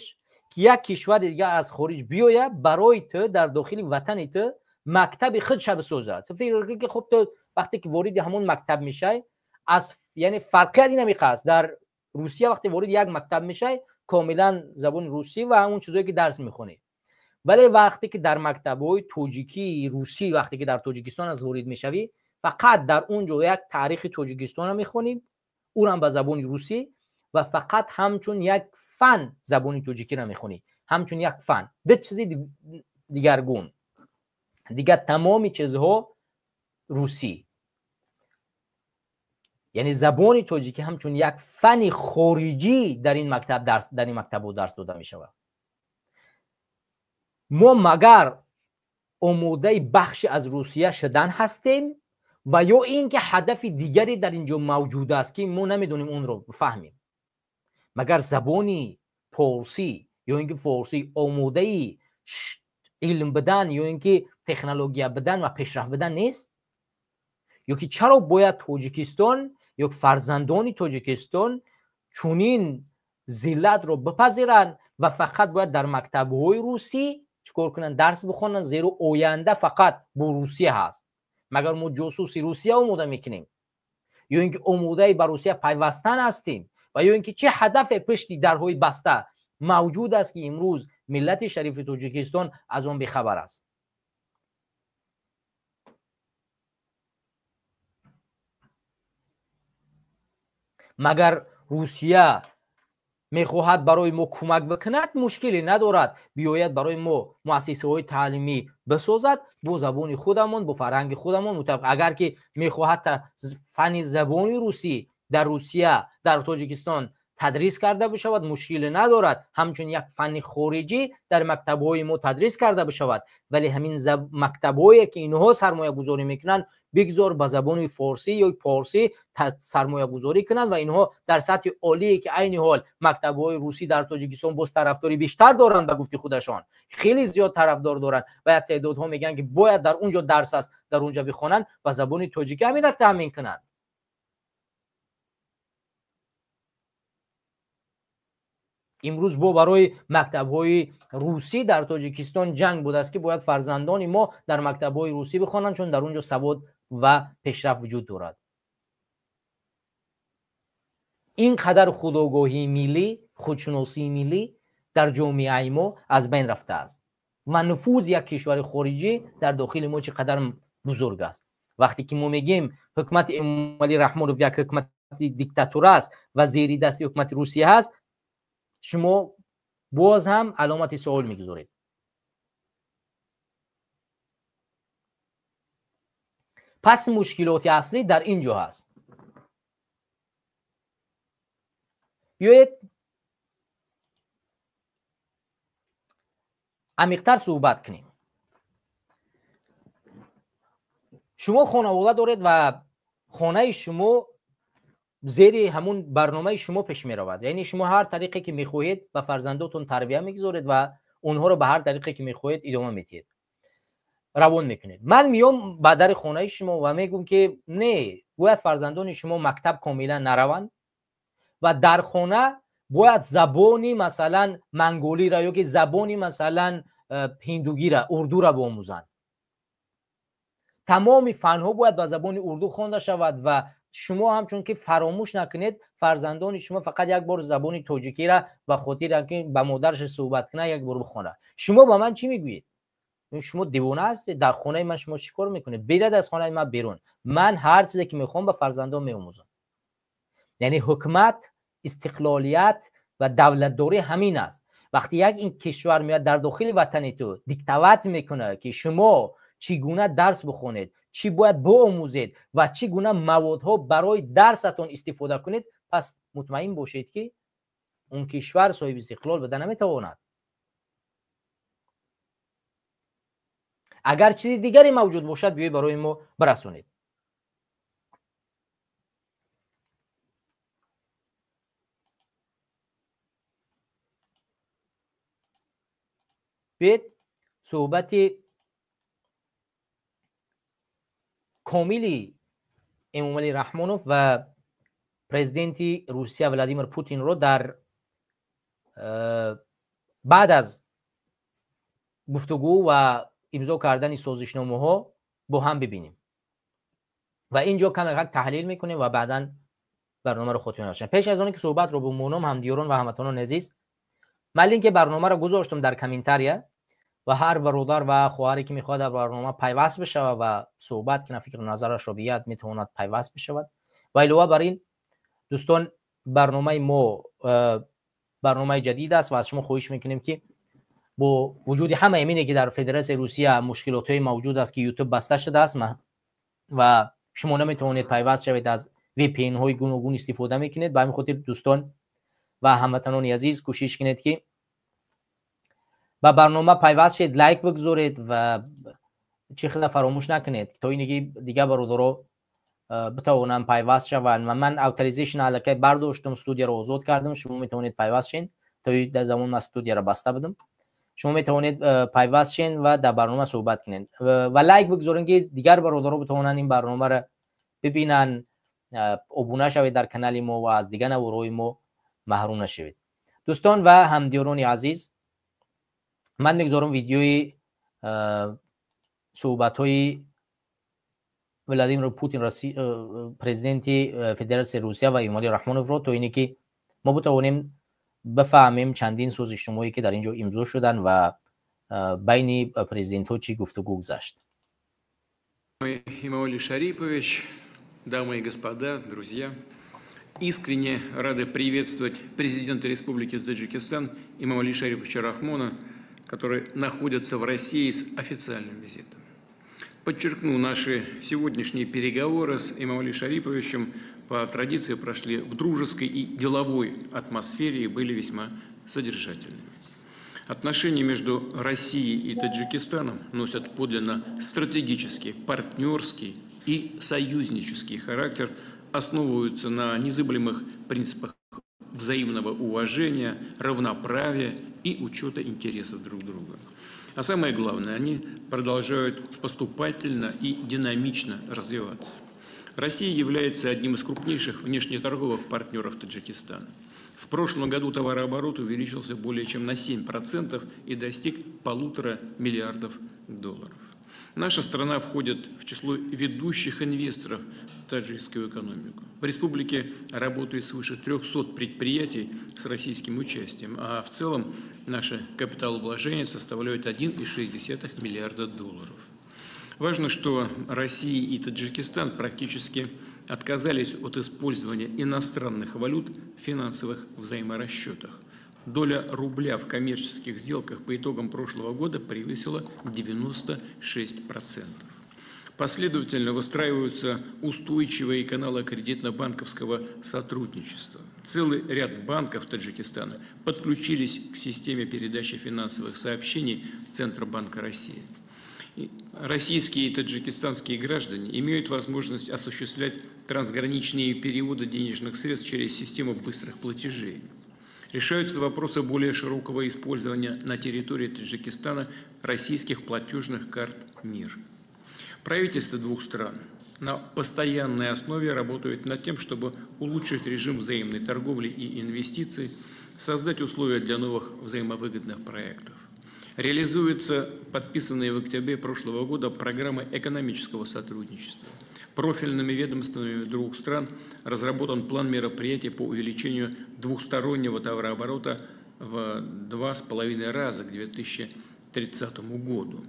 ки як кишвари дигар аз хориҷ биёяд, барои ту дар дохили ватани ту мактаби худша бисозад. Ту фикр кунӣ, ки хуб, ту вақте ки вориди ҳамон мактаб мешай, аз яъне фарқият ин ҳамиқа аст: дар Русия вақте вориди як мактаб мешай, комилан забони русӣ ва ҳамон чизое ки дарс мехонӣ, вале вақте ки дар мактабҳои тоҷикӣ русӣ, вақте ки дар Тоҷикистон аз ворид мешавӣ, фақат дар он ҷо як таърихи Тоҷикистонро мехонӣ, ӯрам ба забони русӣ, ва фақат ҳамчун як фан забони тоҷикиро мехонӣ, ҳамчун як фан, ду чизи дигаргун. Дигар тамоми чизҳо русӣ. Яъне забони тоҷикӣ ҳамчун як фани хориҷӣ дар ин мактаб дарс, дар ин мактабҳо дарс дода мешавад. Мо магар омодаи бахши аз Русия шудан ҳастем ва ё ин ки ҳадафи дигаре дар ин ҷо мавҷуд аст, ки мо намедонем, онро фаҳмем? Магар забони порсӣ ё ин ки форсӣ омодаи илм будан ё ин ки технология будан ва пешрафт будан нест? Ё ки чаро бояд Тоҷикистон ё фарзандони Тоҷикистон чунин зиллатро бипазиранд ва фақат бояд дар мактабҳои русӣ чӣ кор кунанд, дарс бихонанд, зеро оянда фақат бо Русия ҳаст? Магар мо ҷосуси Русия омода мекунем ё ин ки омодаи ба Русия пайвастан ҳастем ва ё ин ки чӣ ҳадафе пушти дарҳои баста мавҷуд аст, ки имрӯз миллати шарифи Тоҷикистон аз он бехабар аст? Магар Русия Мехоҳад барои мо кӯмак бикунад, мушкиле надорад, биёяд барои мо муассисаҳои таълимӣ бисозад бо забони худамон, бо фарҳанги худамон мутобиқ. Агар ки мехоҳад фанни забони русӣ дар Русия, дар Тоҷикистон тадрис карда бишавад, мушкиле надорад, ҳамчун як фанни хориҷӣ дар мактабҳои мо тадрис карда бишавад. Вале ҳамин мактабҳое ки инҳо сармоягузорӣ мекунанд, бигзор ба забони форсӣ ё порсӣ сармоягузорӣ кунанд ва инҳо дар сатҳи олие ки айни ҳол мактабҳои русӣ дар Тоҷикистон боз тарафдори бештар доранд, ба гуфти худашон хеле зиёд тарафдор доранд ва як теъдодҳо мегӯянд ки бояд дар он ҷо дарс аст, дар он ҷо бихонанд ва забони тоҷикӣ ҳаминро таъмин кунанд. Имрӯз бо барои мактабҳои русӣ дар Тоҷикистон ҷанг будааст ки бояд фарзандони мо дар мактабҳои русӣ бихонанд, чун дар он ҷо савод ва пешрафт вуҷуд дорад. Ин қадар худогоҳии миллӣ, худшиносии миллӣ дар ҷомеаи мо аз байн рафтааст ва нуфузи як кишвари хориҷӣ дар дохили мо чӣ қадар бузург аст. Вақте ки мо мегӯем ҳукумати Эмомалӣ Раҳмонов як ҳукумати диктатура аст ва зери дасти ҳукумати Русия аст, шумо боз ҳам аломати суол мегузоред. Пас мушкилоти аслӣ дар ин ҷо ҳаст. Биёед амиқтар суҳбат кунем. Шумо хонавода доред ва хонаи шумо зери ҳамун барномаи шумо пеш меравад. Яъне шумо ҳар тариқе ки мехоҳед ба фарзандотон тарбия мегузоред ва онҳоро ба ҳар тариқе ки мехоҳед идома медиҳед, равон мекунед. Ман меом ба дари хонаи шумо ва мегӯм ки не, бояд фарзандони шумо мактаб комилан нараванд ва дар хона бояд забони масалан манголиро ё ки забони масалан ҳиндугиро, урдуро биомӯзанд. Тамоми фанҳо бояд ба забони урду хонда шавад ва шумо ҳамчун ки фаромӯш накунед, фарзандони шумо фақат як бор забони тоҷикиро ба хотири ки ба модараш суҳбат кунад як бор бихонад. Шумо ба ман чӣ мегӯед? Шумо девона ҳастед? Дар хонаи ман шумо чӣ кор мекунед? Беред аз хонаи ман берун. Ман ҳар чизе ки мехоҳам ба фарзандон меомӯзам. Яъне ҳукумат, истиқлолият ва давлатдорӣ ҳамин аст. Вақте як ин кишвар меояд дар дохили ватани ту диктават мекунад ки шумо чӣ гуна дарс бихонед, чӣ бояд биомӯзед ва чӣ гуна маводҳо барои дарсатон истифода кунед, пас мутмаин бошед ки он кишвар соҳиби истиқлол буда наметавонад. Агар чизи дигаре мавҷуд бошад, биёед барои мо бирасонед. Биёед суҳбати комили Эмомалӣ Раҳмонов ва президенти Русия Владимир Путинро дар баъд аз гуфтугӯ ва имзо кардани созишномаҳо бо ҳам бибинем ва ин ҷо каме таҳлил мекунем ва баъдан барномаро хотима мебахшем. Пеш аз оне ки суҳбатро бо мӯном, ҳамдиёрон ва ҳамватанони азиз, ман линки барномаро гузоштам дар комментария ва ҳар бародар ва хоҳаре ки мехоҳад дар барнома пайваст бишавад ва суҳбат кунад, фикру назарашро бигӯяд, метавонад пайваст бишавад. Ва илова бар ин дӯстон, барномаи мо барномаи ҷадид аст ва аз шумо хоҳиш мекунем ки бо вуҷуди ҳамаи амине ки дар Федератсияи Русия мушкилотҳои мавҷуд аст ки YouTube баста шудааст ва шумо наметавонед пайваст шавед, аз VPN-ҳои гуногун истифода мекунед. Ба ҳамин хотир дӯстон ва ҳамватанони азиз, кӯшиш кунед ки ба барнома пайваст шед, лайк бигзоред ва чӣ хела фаромӯш накунед то ине ки дигар бародаро битавонанд пайваст шаванд. Ва ман authorization аллакай бардоштам, студияро озод кардам, шумо метавонед пайваст шед. То дар замон ман студияро баста будам. Шумо метавонед пайваст шед ва дар барнома суҳбат кунед ва лайк бигзоред ки дигар бародаро битавонанд ин барномаро бибинанд, обуна шавед дар канали мо ва аз дигар наворҳои мо маҳрум нашавед. Дӯстон ва ҳамдиёрони азиз, ман мегузорам видеои суҳбатҳои Владимир Путин, президенти Федератсияи Русия ва Эмомалӣ Раҳмоновро, то ине ки мо битавонем бифаҳмем чандин созишномаҳое ки дар ин ҷо имзо шуданд ва байни президентҳо чӣ гуфтугӯ гузашт. Эмомали Шарипович, дамы и господа, друзья, Искренне рады приветствовать президента Республики Таджикистан Эмомали Шариповича Рахмона, который находится в России с официальным визитом. Подчеркну, наши сегодняшние переговоры с Эмомали Шариповичем по традиции прошли в дружеской и деловой атмосфере и были весьма содержательными. Отношения между Россией и Таджикистаном носят подлинно стратегический, партнерский и союзнический характер, основываются на незыблемых принципах взаимного уважения, равноправия и учета интересов друг друга. А самое главное, они продолжают поступательно и динамично развиваться. Россия является одним из крупнейших внешнеторговых партнеров Таджикистана. В прошлом году товарооборот увеличился более чем на 7% и достиг 1,5 миллиарда долларов. Наша страна входит в число ведущих инвесторов в таджикскую экономику. В республике работает свыше 300 предприятий с российским участием, а в целом наши капиталовложения составляют 1,6 миллиарда долларов. Важно, что Россия и Таджикистан практически отказались от использования иностранных валют в финансовых взаиморасчетах. Доля рубля в коммерческих сделках по итогам прошлого года превысила 96%. Последовательно выстраиваются устойчивые каналы кредитно-банковского сотрудничества. Целый ряд банков Таджикистана подключились к системе передачи финансовых сообщений Центробанка России. Российские и таджикистанские граждане имеют возможность осуществлять трансграничные переводы денежных средств через систему быстрых платежей. Решаются вопросы более широкого использования на территории Таджикистана российских платежных карт МИР. Правительства двух стран на постоянной основе работают над тем, чтобы улучшить режим взаимной торговли и инвестиций, создать условия для новых взаимовыгодных проектов. Реализуются подписанные в октябре прошлого года программы экономического сотрудничества. Профильными ведомствами двух стран разработан план мероприятий по увеличению двухстороннего товарооборота в 2,5 раза к 2030 году.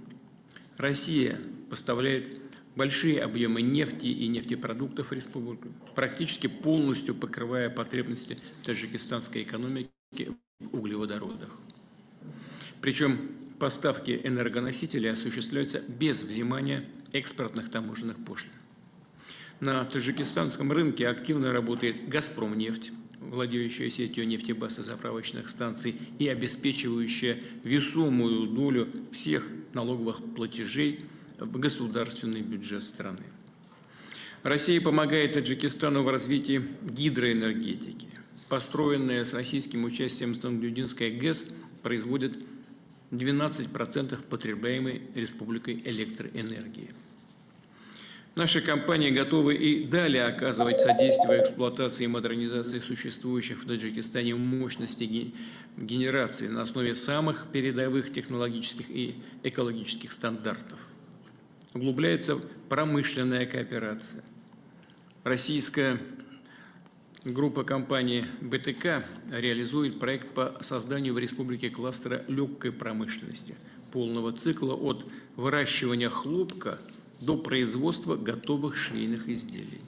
Россия поставляет большие объемы нефти и нефтепродуктов в республику, практически полностью покрывая потребности таджикистанской экономики в углеводородах. Причем поставки энергоносителей осуществляются без взимания экспортных таможенных пошлин. На таджикистанском рынке активно работает «Газпромнефть», владеющая сетью нефтебаз и заправочных станций и обеспечивающая весомую долю всех налоговых платежей в государственный бюджет страны. Россия помогает Таджикистану в развитии гидроэнергетики. Построенная с российским участием Зангудинская ГЭС производит 12% потребляемой республикой электроэнергии. Наши компании готовы и далее оказывать содействие эксплуатации и модернизации существующих в Таджикистане мощностей генерации на основе самых передовых технологических и экологических стандартов. Углубляется промышленная кооперация. Российская группа компаний БТК реализует проект по созданию в республике кластера легкой промышленности, полного цикла от выращивания хлопка до производства готовых швейных изделий.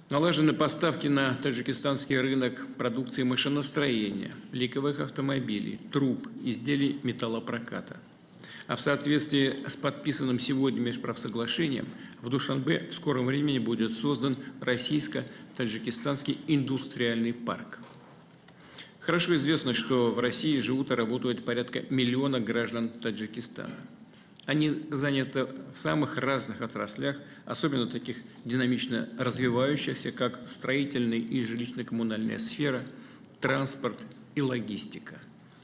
Налажены поставки на таджикистанский рынок продукции машиностроения, легковых автомобилей, труб, изделий металлопроката. А в соответствии с подписанным сегодня межправсоглашением в Душанбе в скором времени будет создан российско-таджикистанский индустриальный парк. Хорошо известно, что в России живут и работают порядка миллиона граждан Таджикистана. Они заняты в самых разных отраслях, особенно таких динамично развивающихся, как строительная и жилищно-коммунальная сфера, транспорт и логистика,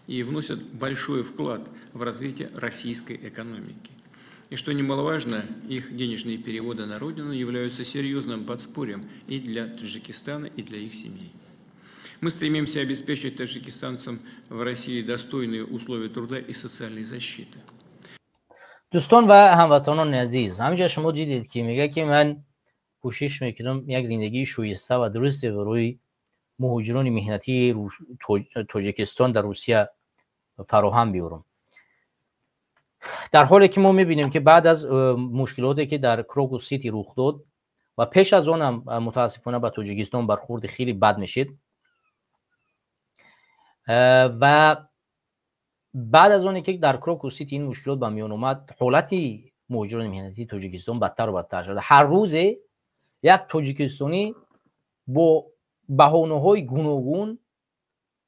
и вносят большой вклад в развитие российской экономики. И что немаловажно, их денежные переводы на родину являются серьезным подспорьем и для Таджикистана, и для их семей. Мы стремимся обеспечить таджикистанцам в России достойные условия труда и социальной защиты. دوستان و هموطنان عزیز، همینجا شما دیدید که میگه که من کوشش میکنم یک زندگی شایسته و درستی برای مهاجران محنتی تاجیکستان در روسیه فراهم بیارم، در حالی که ما میبینیم که بعد از مشکلاتی که در کروکوس سیتی رخ داد. ва пеш аз он ҳам мутаассифона ба Тоҷикистон бархурди хеле бад мешид. Ва баъд аз оне ки дар Крокус Сити ин мушкилот ба миён омад, ҳолати муҳоҷирони меҳнатии Тоҷикистон бадтару бадтар шуд. Ҳар рӯзе як тоҷикистонӣ бо баҳонаҳои гуногун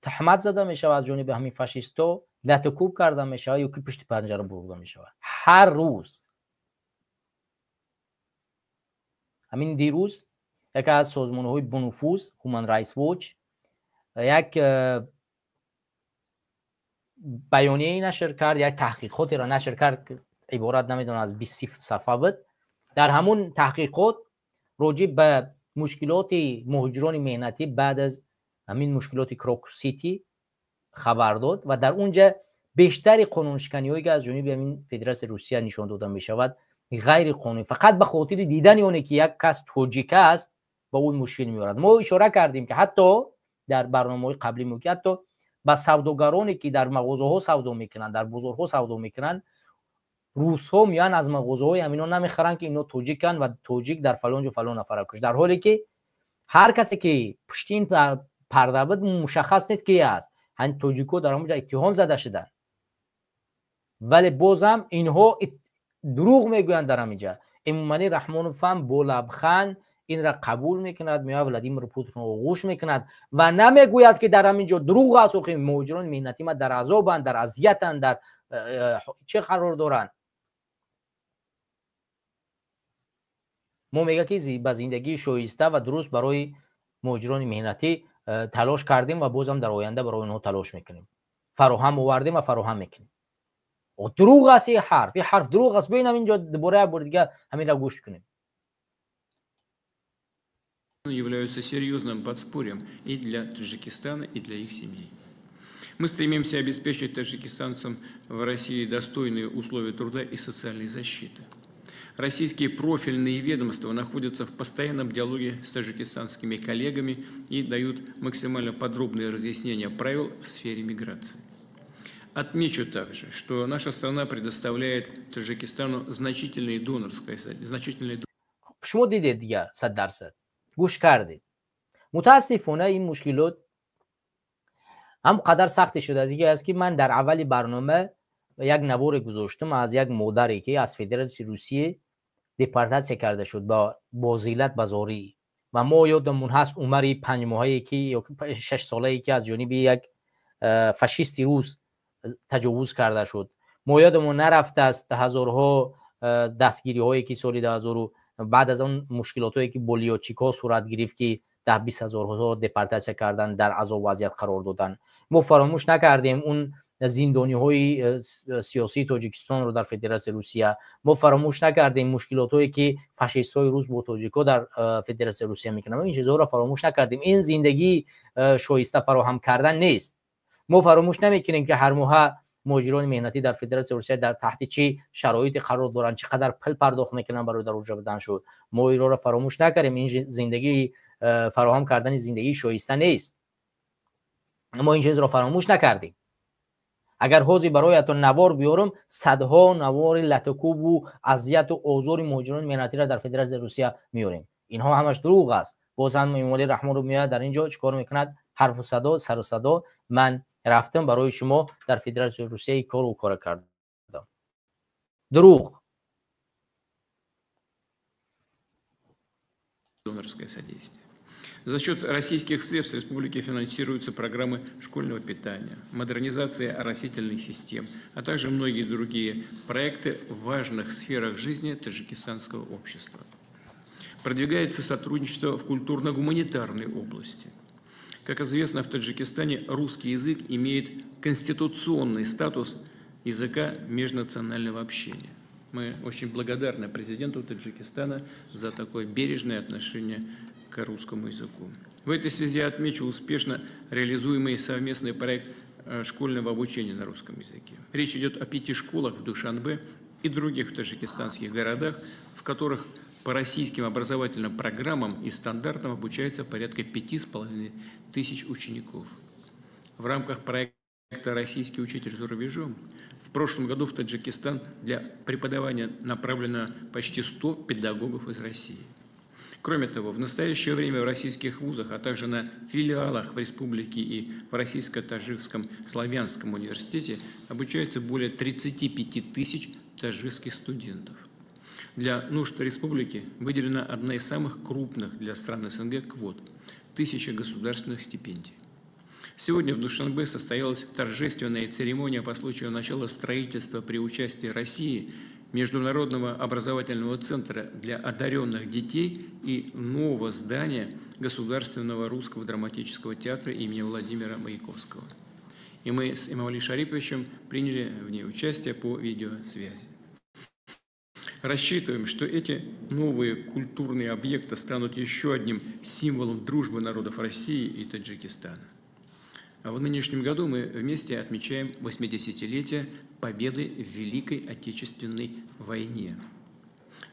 таҳмат зада мешавад аз ҷониби ҳамин фашистҳо, латукӯб карда мешавад ё ки пушти панҷара бурда мешавад. Ҳар рӯз. Ҳамин дирӯз яке аз созмонҳои бонуфуз, Human Rights Watch, як баёнияе нашр кард, як таҳқиқотеро нашр кард, иборат намедонам аз 20 сафҳа буд. Дар ҳамун таҳқиқот роҷиб ба мушкилоти муҳоҷирони меҳнатӣ баъд аз ҳамин мушкилоти Крокус Сити хабар дод ва дар унҷа бештари қонуншиканиҳое ки аз ҷониби ҳамин Федератсияи Русия нишон дода мешавад ғайриқонунӣ, фақат ба хотири дидани оне ки як кас тоҷик аст ба ӯ мушкил меорад. Мо ишора кардем ки ҳатто дар барномаҳои қаблӣ мо ки ҳатто ба савдогароне ки дар мағозаҳо савдо мекунанд, дар бозорҳо савдо мекунанд, русҳо меоянд аз мағозаҳои ҳамино намехаранд ки ино тоҷиканд ва тоҷик дар фалон ҷо фалон нафара кушт, дар ҳоле ки ҳар касе ки пушти ин парда буд мушаххас нест ки аст. Ҳамин тоҷикҳо дар ҳамон ҷо иттиҳом зада шуданд, вале бозам инҳо дурӯғ мегӯянд. Дар ҳамин ҷа Эмомалӣ Раҳмонов ҳам бо лабханд инра қабул мекунад, меояд Владимир Путинро оғӯш мекунад ва намегӯяд ки дар ҳамин ҷо дурӯғ аст, охи муҳоҷирони меҳнатӣ ма дар азобанд, дар азиятанд, дар чӣ қарор доранд. Мо мегӯяд ки ба зиндагии шоиста ва дуруст барои муҳоҷирони меҳнатӣ талош кардем ва бозам дар оянда барои онҳо талош мекунем, фароҳам овардем ва фароҳам мекунем. Дурӯғ аст ин ҳарф, ин ҳарф дурӯғ аст. Биёин ҳамин ҷо дубора як бори дигар ҳаминро гӯш кунем. Являются серьезным подспорьем и для Таджикистана, и для их семей. Мы стремимся обеспечить таджикистанцам в России достойные условия труда и социальной защиты. Российские профильные ведомства находятся в постоянном диалоге с таджикистанскими коллегами и дают максимально подробные разъяснения правил в сфере миграции. Отмечу также, что наша страна предоставляет Таджикистану значительные донорское, значительные. Шумо дидед дигар 100% гӯш кардед. Мутаассифона ин мушкилот ҳам қадар сахте шуда аст ки ман дар аввали барнома як наворе гузоштам аз як модаре ки аз Федератсияи Русия депортатсия карда шуд бо зиллат ба зорӣ, ва мо ёдамон ҳаст умари 5 моҳае ки ё 6 солае ки аз ҷониби як фашисти рус таҷовуз карда шуд. Мо ёдамон нарафтааст ҳазорҳо дастгириҳое ки соли 2000 баъд аз он мушкилотое ки бо лётчикҳо сурат гирифт ки 10-20 ҳазорҳо депортатсия кардан, дар азоб вазъият қарор доданд. Мо фаромӯш накардем он зиндониҳои сиёсии Тоҷикистонро дар Федератсияи Русия. Мо фаромӯш накардем мушкилотое ки фашистҳои рус бо тоҷикҳо дар Федератсияи Русия мекунанд. Мо ин чизҳоро фаромӯш накардем. Ин зиндагии шоиста фароҳам кардан нест. Мо фаромӯш намекунем ки ҳар моҳа муҳоҷирони меҳнатӣ дар Федератсияи Русия дар таҳти чӣ шароите қарор доранд, чӣ қадар пул пардохт мекунанд барои дар уҷа будан шуд. Мо инроро фаромӯш накардем. Ин зиндагии фароҳам кардани зиндагии шоиста нест. Мо ин чизро фаромӯш накардем. Агар ҳозир бароятон навор биёрам, садҳо навори латукӯбу азияту озори муҳоҷирони меҳнатиро дар Федератсияи Русия меорем. Инҳо ҳамаш дурӯғ аст. Боз ҳам Эмомалӣ Раҳмонов меояд дар ин ҷо чӣ кор мекунад? Ҳарфу садо, сару садо. Ман рафтам барои шумо дар Федератсияи Русия ин кору кора кардам. Дурӯғ. Донорское содействие. За счет российских средств в республике финансируются программы школьного питания, модернизация оросительных систем, а также многие другие проекты в важных сферах жизни таджикистанского общества. Продвигается сотрудничество в культурно-гуманитарной области. Как известно, в Таджикистане русский язык имеет конституционный статус языка межнационального общения. Мы очень благодарны президенту Таджикистана за такое бережное отношение к русскому языку. В этой связи отмечу успешно реализуемый совместный проект школьного обучения на русском языке. Речь идет о пяти школах в Душанбе и других таджикистанских городах, в которых по российским образовательным программам и стандартам обучается порядка 5,5 тысяч учеников. В рамках проекта «Российский учитель за рубежом» в прошлом году в Таджикистан для преподавания направлено почти 100 педагогов из России. Кроме того, в настоящее время в российских вузах, а также на филиалах в республике и в Российско-Таджикском славянском университете обучаются более 35 тысяч таджикских студентов. Для нужд республики выделена одна из самых крупных для стран СНГ квот – 1000 государственных стипендий. Сегодня в Душанбе состоялась торжественная церемония по случаю начала строительства при участии России Международного образовательного центра для одаренных детей и нового здания Государственного русского драматического театра имени Владимира Маяковского. И мы с Эмомали Шариповичем приняли в ней участие по видеосвязи. Рассчитываем, что эти новые культурные объекты станут еще одним символом дружбы народов России и Таджикистана. А в нынешнем году мы вместе отмечаем 80-летие победы в Великой Отечественной войне.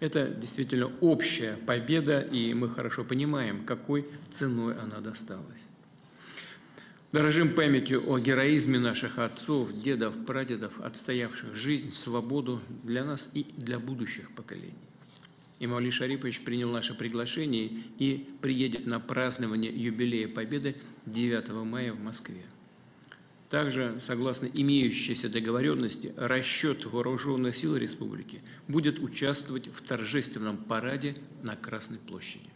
Это действительно общая победа, и мы хорошо понимаем, какой ценой она досталась. Дорожим памятью о героизме наших отцов, дедов, прадедов, отстоявших жизнь, свободу для нас и для будущих поколений. Эмомали Шарипович принял наше приглашение и приедет на празднование юбилея Победы 9 мая в Москве. Также, согласно имеющейся договоренности, расчет Вооруженных сил республики будет участвовать в торжественном параде на Красной площади.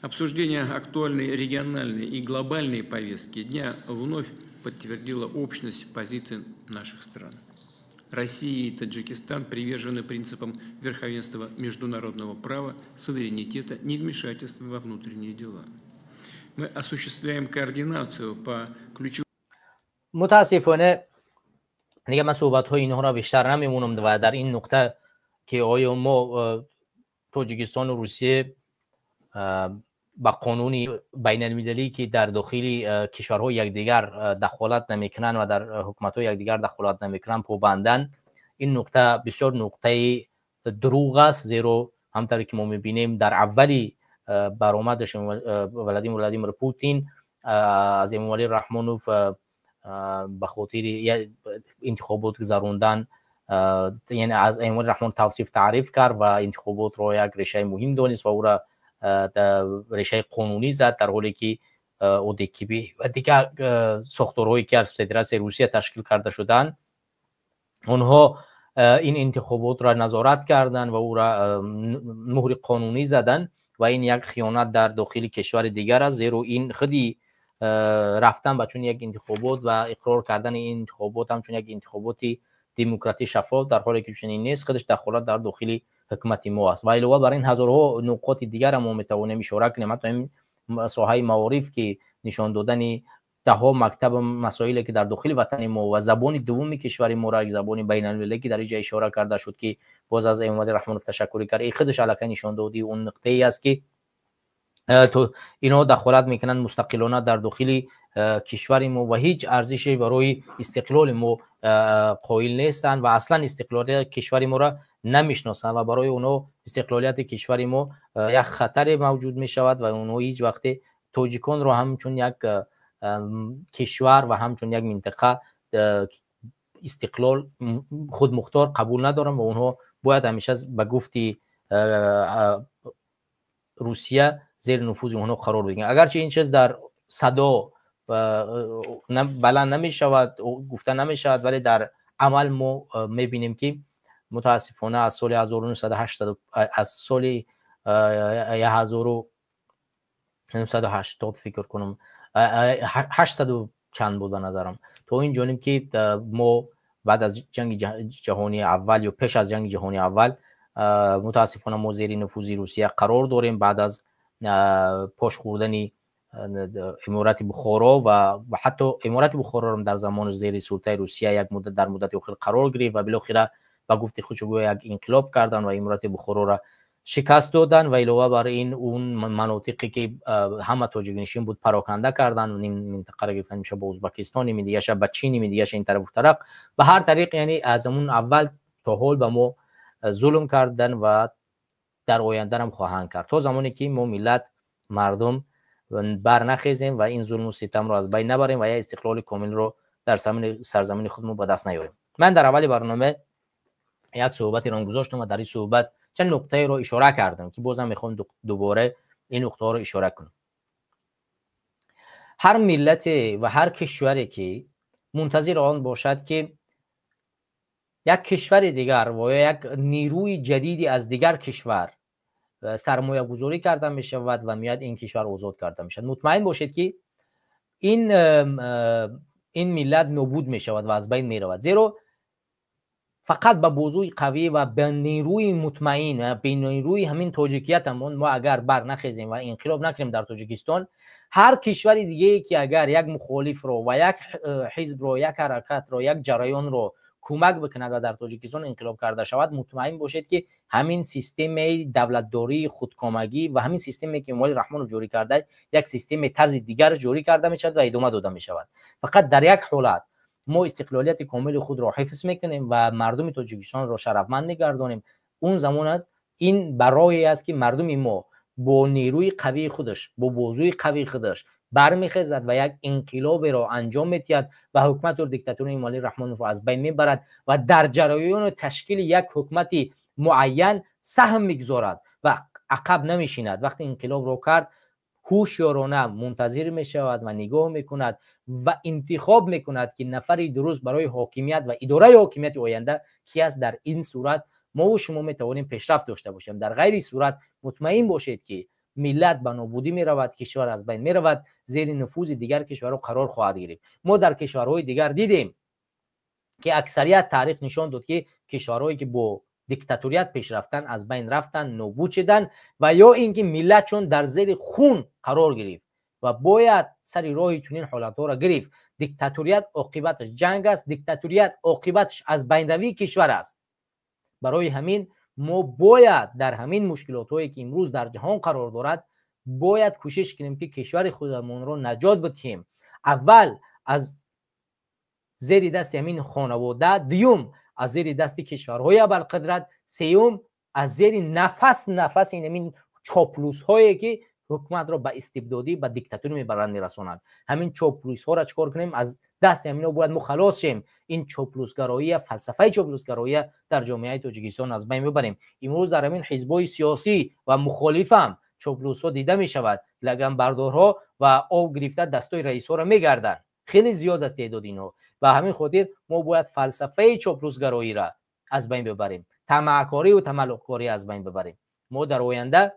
Обсуждение актуальной региональной и глобальной повестки дня вновь подтвердило общность позиций наших стран. Россия и Таджикистан привержены принципам верховенства международного права, суверенитета, невмешательства во внутренние дела. Мы осуществляем координацию по ключевым. متاسفانه دیگه من صحبت های اینها را بیشتر نمیمونم و در این نقطه که آیا ما تاجیکستان و روسیه به قانون بین المللی که در داخل کشورهای یکدیگر دخالت نمیکنن و در حکومت های یکدیگر دخالت نمیکنن پابندن، این نقطه بسیار نقطه دروغ است. زیرا همطور که ما میبینیم، در اولی برآمدش ولادیمیر پوتین از امامعلی رحمانوف به خاطر انتخابات گذراندن، یعنی از امامعلی رحمان توصیف تعریف کرد و انتخابات را یک ریشه مهم دانست و او را ریشه قانونی زد، در حالی که ОДКБ و دیگر ساختارهایی که از فدراسیون روسیه تشکیل کرده شدند، آنها این انتخابات را نظارت کردند و او را مهر قانونی زدند و این یک خیانت در داخل کشور دیگر است. زیرا این خودی رفتن به چون یک انتخابات و اقرار کردن این انتخابات همچون یک انتخابات دموکراتی شفاف، در حالی که چنین نیست، خودش دخالت در داخل حکومت ما است. و علاوه بر این، هزارها نقاط دیگر هم ما میتوانیم اشاره کنیم، حتی این ساحه معارف که نشان دادن ده ها مکتب، مسائلی که در داخل وطن ما و زبان دوم کشور ما را یک زبان بین المللی که در اینجا اشاره کرده شد که باز از امامعلی رحمانوف تشکر کرد، این خودش الکی نشان دادی اون نقطه ای است که تو اینا دخالت میکنند مستقلانه در داخل کشور ما و هیچ ارزشی برای استقلال ما قائل نیستند و اصلا استقلالیت کشور ما را نمیشناسند و برای اونا استقلالیت کشور ما یک خطر موجود می شود و اونها هیچ وقت تاجیکان را همچون یک کشور و همچون یک منطقه استقلال خودمختار قبول ندارن و اونها باید همیشه به گفتی روسیه زیر نفوذ اونها قرار بگیرن. اگرچه این چیز در صدا بلند نمی شود، گفته نمی شود، ولی در عمل ما میبینیم که متاسفانه از سال 1980، از سال 1980 فکر کنم 800 و چند بود به نظرم، تا این جانب که ما بعد از جنگ جهانی اول یا پیش از جنگ جهانی اول، متاسفانه ما زیر نفوذ روسیه قرار داریم. بعد از پاش خوردن امارت بخارا و حتی امارت بخارا هم در زمان زیر سلطه روسیه یک مدت در مدت اخیر قرار گرفت و بالاخره با گفت خودش یک انقلاب کردن و امارت بخارا را شکست دادن و علاوه بر این، اون مناطقی که همه تاجیک نشین بود پراکنده کردن و این منطقه را گرفتن، میشه با ازبکستان، می دیگه با چین، می دیگه این طرف و طرف. به هر طریق، یعنی از اون اول تا حال به ما ظلم کردن و در آینده هم خواهند کرد تا زمانی که ما ملت مردم بر نخیزیم و این ظلم و ستم رو از بین نبریم و یا استقلال کامل رو در سرزمین خودمون به دست نیاریم. من در اول برنامه یک صحبتی را گذاشتم و در این صحبت چند نقطه رو اشاره کردم که بازم میخوام دوباره این نقطه رو اشاره کنم. هر ملت و هر کشوری که منتظر آن باشد که یک کشور دیگر و یا یک نیروی جدیدی از دیگر کشور سرمایه گذاری کرده می شود و میاد این کشور آزاد کرده می شود، مطمئن باشید که این ملت نابود می شود و از بین می رود. زیرا فقط به بازوی قوی و به نیروی مطمئن، به نیروی همین تاجیکیتمون ما اگر بر نخیزیم و انقلاب نکنیم در تاجیکستان، هر کشور دیگه که اگر یک مخالف رو و یک حزب رو، یک حرکت رو، یک جریان رو کمک بکند و در تاجیکستان انقلاب کرده شود، مطمئن باشید که همین سیستم دولتداری خودکامگی و همین سیستمی که امامعلی رحمان جاری کرده، یک سیستم طرز دیگر جاری کرده می شود و ادامه داده می شود. فقط در یک حالت ما استقلالیت کامل خود را حفظ میکنیم و مردم تاجیکستان را شرفمند میگردانیم. اون زمان این برای است که مردم ما با نیروی قوی خودش، با بازوی قوی خودش برمیخیزد و یک انقلاب را انجام میدهد و حکومت و دیکتاتوری امامعلی رحمان را از بین میبرد و در جریان تشکیل یک حکومت معین سهم میگذارد و عقب نمیشیند. وقتی انقلاب را کرد، هوشیارانه منتظر می شود و نگاه میکند و انتخاب میکند که نفری درست برای حاکمیت و اداره حاکمیت آینده کی است. در این صورت ما و شما می توانیم پیشرفت داشته باشیم. در غیر صورت مطمئن باشید که ملت به نابودی می رود، کشور از بین می رود، زیر نفوذ دیگر کشورها قرار خواهد گرفت. ما در کشورهای دیگر دیدیم که اکثریت تاریخ نشان داد که کشورهایی که با دیکتاتوریت پیش رفتن از بین رفتن، نابود شدن و یا اینکه ملت چون در زیر خون قرار گرفت و باید سر راه چنین حالتها را گرفت. دیکتاتوریت عاقبتش جنگ است، دیکتاتوریت عاقبتش از بین روی کشور است. برای همین ما باید در همین مشکلات هایی که امروز در جهان قرار دارد باید کوشش کنیم که کشور خودمون را نجات بدهیم. اول از زیر دست همین خانواده، دوم از زیر دست کشورهای ابرقدرت، سوم از زیر نفس این همین چاپلوس هایی که حکومت را به استبدادی، به دیکتاتوری میبرند، میرسانند. همین چاپلوس ها را چکار کنیم؟ از دست همینا باید ما خلاص شیم. این چاپلوسگرایی، فلسفه چاپلوسگرایی در جامعه تاجیکستان از بین ببریم. امروز در همین حزبای سیاسی و مخالف هم چاپلوس ها دیده میشود، لگن بردارها و آب گرفته دستای رئیس ها را میگردند. خیلی زیاد است تعداد اینها. و همین خاطر ما باید فلسفه چاپلوسگرایی را از بین ببریم، طمعکاری و تملقکاری از بین ببریم. ما در آینده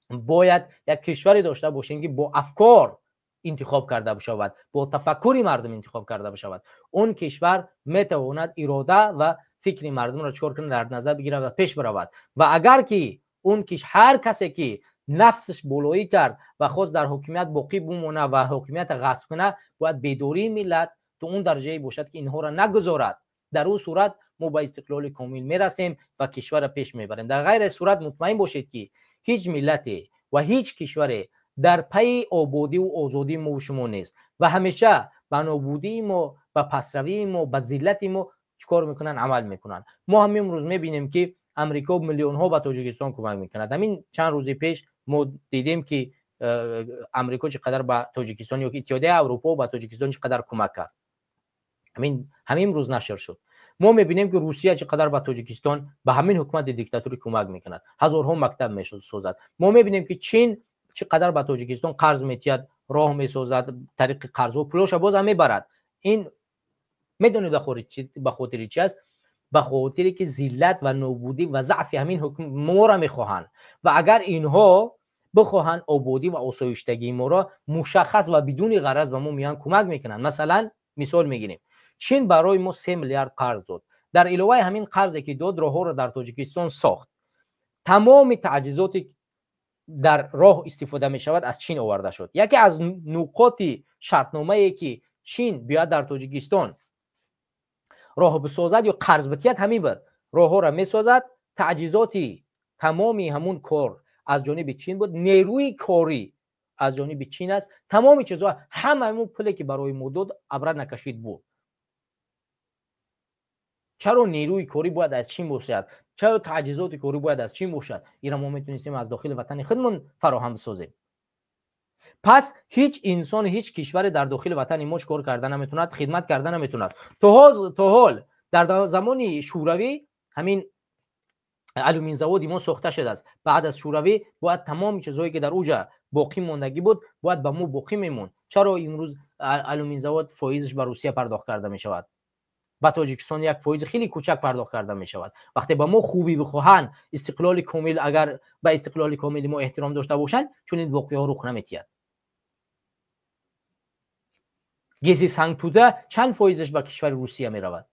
باید یک کشوری داشته باشیم که با افکار انتخاب کرده بشود، با تفکر مردم انتخاب کرده بشود. اون کشور میتواند اراده و فکر مردم را چکار کنه، در نظر بگیرد و پیش برود. و اگر که اون کش هر کسی که نفسش بالایی کرد و خواست در حکومت باقی بمونه و حکومت غصب کنه، باید بیداری ملت تو اون درجه باشد که اینها را نگذارد. در اون صورت ما به استقلال کامل میرسیم و کشور را پیش میبریم. در غیر صورت مطمئن باشید که هیچ ملتی و هیچ کشوری در پی آبادی و آزادی ما و شما نیست و همیشه به نابودی ما، به پسروی ما، به ذلت ما چیکار میکنن؟ عمل میکنن. ما هم امروز میبینیم که امریکا میلیون ها به تاجیکستان کمک میکند. همین چند روز پیش ما دیدیم که امریکا چقدر به تاجیکستان یا اتحادیه اروپا به تاجیکستان چقدر کمک کرد. همین روز نشر شد. ما میبینیم که روسیه چقدر به تاجیکستان، به همین حکومت دیکتاتوری کمک میکند، هزارها مکتب میسازد. ما میبینیم که چین چقدر به تاجیکستان قرض میتید، راه میسازد، طریق قرض و پولش باز هم میبرد. این میدونید به خاطر چی است؟ به خاطر که ذلت و نابودی و ضعف همین حکم ما را میخواهند و اگر اینها بخواهند آبادی و آسایشتگی ما را مشخص و بدون غرض به ما میان کمک میکنند. مثلا مثال میگیریم، چین برای ما 3 میلیارد قرض داد. در علاوه همین قرضی که داد، راه را در تاجیکستان ساخت. تمام تجهیزات در راه استفاده می شود از چین آورده شد. یکی از نقاط شرطنامه ای که چین بیاد در تاجیکستان راه بسازد یا قرض بتید همین بود. راه را میسازد، تجهیزات تمامی همون کار از جانب چین بود، نیروی کاری از جانب چین است، تمام چیزها، همه همون پولی که برای ما داد ابر نکشید بود. چرا نیروی کاری باید از چین باشد؟ چرا تجهیزات کاری باید از چین باشد؟ این ما میتونستیم از داخل وطن خودمون فراهم بسازیم. پس هیچ انسان، هیچ کشور در داخل وطن ما کار کردن نمیتوند، خدمت کردن نمیتوند. تا حال در زمان شوروی همین Алюмин заводи мо сохта шудааст. Баъд аз Шӯравӣ бояд тамоми чизҳое ки дар уҷа боқӣ мондагӣ буд, бояд ба мо боқӣ мемонд. Чаро имрӯз алюмин завод фоизаш ба Русия пардохт карда мешавад? Ба Тоҷикистон як фоизи хеле кӯчак пардохт карда мешавад. Вақте ба мо хубӣ бихоҳанд, истиқлоли комил, агар ба истиқлоли комили мо эҳтиром дошта бошанд, чунин воқеаҳо рух наметиҳад. ГЭСи Сангтуда чанд фоизаш ба кишвари Русия меравад?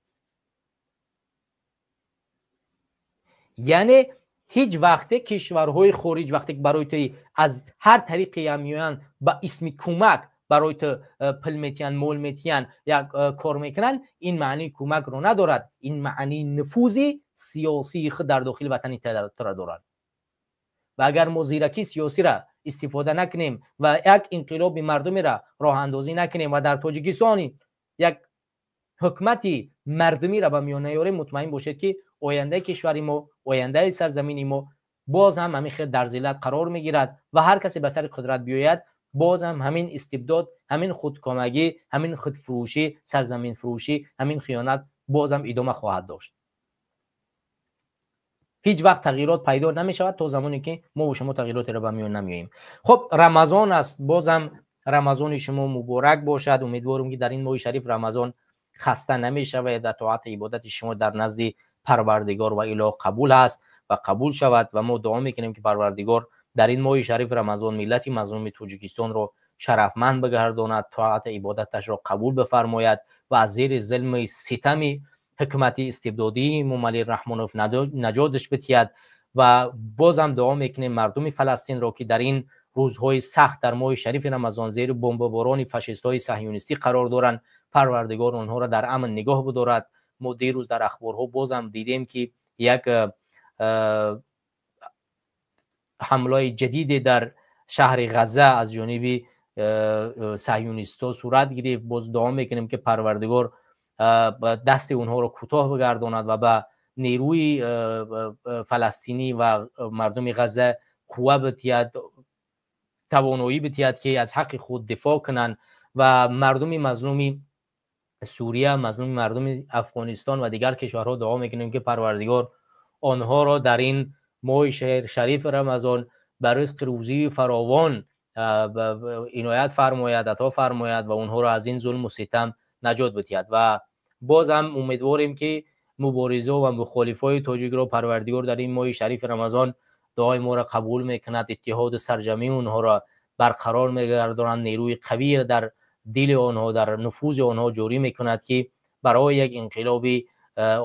Яъне ҳеҷ вақте кишварҳои хориҷ вақте ки барои ту аз ҳар тариқе ҳам меоянд, ба исми кӯмак барои ту пул метиҳанд, мол метиҳанд, як кор мекунанд, ин маънии кӯмакро надорад. Ин маънии нуфузи сиёсии худ дар дохили ватани тура дорад. Ва агар мо зиракии сиёсиро истифода накунем ва як инқилоби мардумиро роҳандозӣ накунем ва дар Тоҷикистон як ҳукумати мардумиро ба миён наёрем, мутмаин бошед ки ояндаи кишвари мо, ояндаи сарзамини мо боз ҳам ҳамин хел дар зиллат қарор мегирад ва ҳар касе ба сари қудрат биёяд, боз ҳам ҳамин истибдод, ҳамин худкомагӣ, ҳамин худфурӯшӣ, сарзаминфурӯшӣ, ҳамин хиёнат боз ҳам идома хоҳад дошт. Ҳеҷ вақт тағйирот пайдо намешавад то замоне ки мо бо шумо тағйиротеро ба миён намеоем. Хуб, Рамазон аст. Боз ҳам Рамазони шумо муборак бошад. Умедворам ки дар ин моҳи шариф Рамазон хаста намешавед ва тоату ибодати шумо дар назди Парвардигор ва Илоҳ қабул аст ва қабул шавад. Ва мо дуо мекунем ки Парвардигор дар ин моҳи шариф Рамазон миллати мазлуми Тоҷикистонро шарафманд бигардонад, тоату ибодаташро қабул бифармояд ва аз зери зулми ситами ҳукумати истибдодии Эмомалӣ Раҳмонов наҷоташ битиҳад. Ва бозам дуо мекунем мардуми Фаластинро ки дар ин рӯзҳои сахт дар моҳи шарифи Рамазон зери бомбаборони фашистҳои саҳюнистӣ қарор доранд, Парвардигор онҳоро дар амн нигоҳ бидорад. Мо дирӯз дар ахборҳо бозам дидем ки як ҳамлаи ҷадиде дар шаҳри Ғазза аз ҷониби саҳюнистҳо сурат гирифт. Боз дуо мекунем ки Парвардигор дасти онҳоро кӯтоҳ бигардонад ва ба нерӯи фаластинӣ ва мардуми Ғазза қувва битиҳад, тавоноӣ битиҳад ки аз ҳаққи худ дифоъ кунанд ва мардуми мазлуми Сурия, мазлуми мардуми Афғонистон ва дигар кишварҳо дуо мекунем ки Парвардигор онҳоро дар ин моҳи шарифи Рамазон ба ризқи рӯзии фаровон иноят фармояд, ато фармояд ва онҳоро аз ин зулму ситам наҷот битиҳад. Ва боз ҳам умедворем ки муборизо ва мухолифои тоҷикро Парвардигор дар ин моҳи шарифи Рамазон дуои моро қабул мекунад, иттиҳоду сарҷамии онҳоро барқарор мегардонад, нерӯи қавиро дар дили онҳо, дар нуфузи онҳо ҷорӣ мекунад ки барои як инқилоби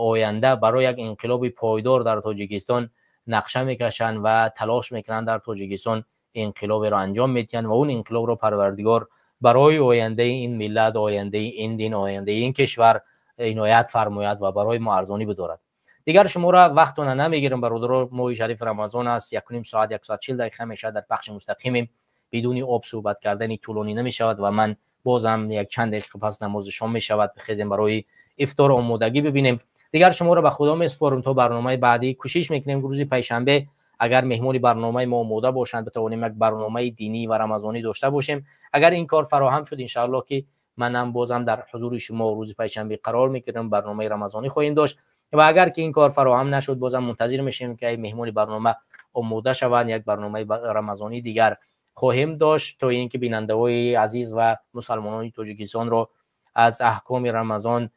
оянда, барои як инқилоби пойдор дар Тоҷикистон нақша мекашанд ва талош мекунанд дар Тоҷикистон инқилоберо анҷом медиҳанд ва он инқилобро Парвардигор барои ояндаи ин миллат, ояндаи ин дин, ояндаи ин кишвар иноят фармояд ва барои мо арзонӣ бидорад. Дигар шуморо вақтона намегирам, бародаро. Моҳи шарифи Рамазон аст, 1.5 соат, 1 соат 40 дақиқа мешавад дар пахши мустақимем. Бидуни об суҳбат кардани тӯлонӣ намешавад ва ман бозам як чанд дақиқа пас намози шом мешавад, бихезем барои ифтор омодагӣ бибинем. Дигар шуморо ба Худо месупорам то барномаи баъдӣ. Кӯшиш мекунем рӯзи панҷшанбе агар меҳмони барномаи мо омода бошанд, битавонем як барномаи динӣ ва рамазонӣ дошта бошем. Агар ин кор фароҳам шуд, иншааллоҳ ки манам бозам дар ҳузури шумо рӯзи панҷшанбе қарор мекунам, барномаи рамазонӣ хоҳем дошт. Ва агар ки ин кор фароҳам нашуд, бозам мунтазир мешавем ки меҳмони барнома омода шаванд, як барномаи рамазонӣ дигар хоҳем дошт то ин ки бинандаҳои азиз ва мусалмонони Тоҷикистонро аз аҳкоми Рамазон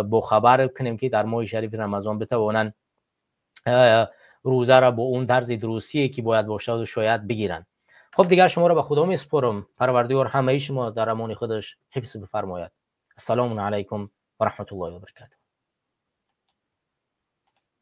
бохабар кунем ки дар моҳи шарифи Рамазон битавонанд рӯзаро бо он тарзи дурустие ки бояд бошад шояд бигиранд. Хуб, дигар шуморо ба Худо месупорам. Парвардигор ҳамаи шумо дар амони худаш ҳифз бифармояд. Ассалому алайкум ва раҳматуллоҳи ва баракатуҳ.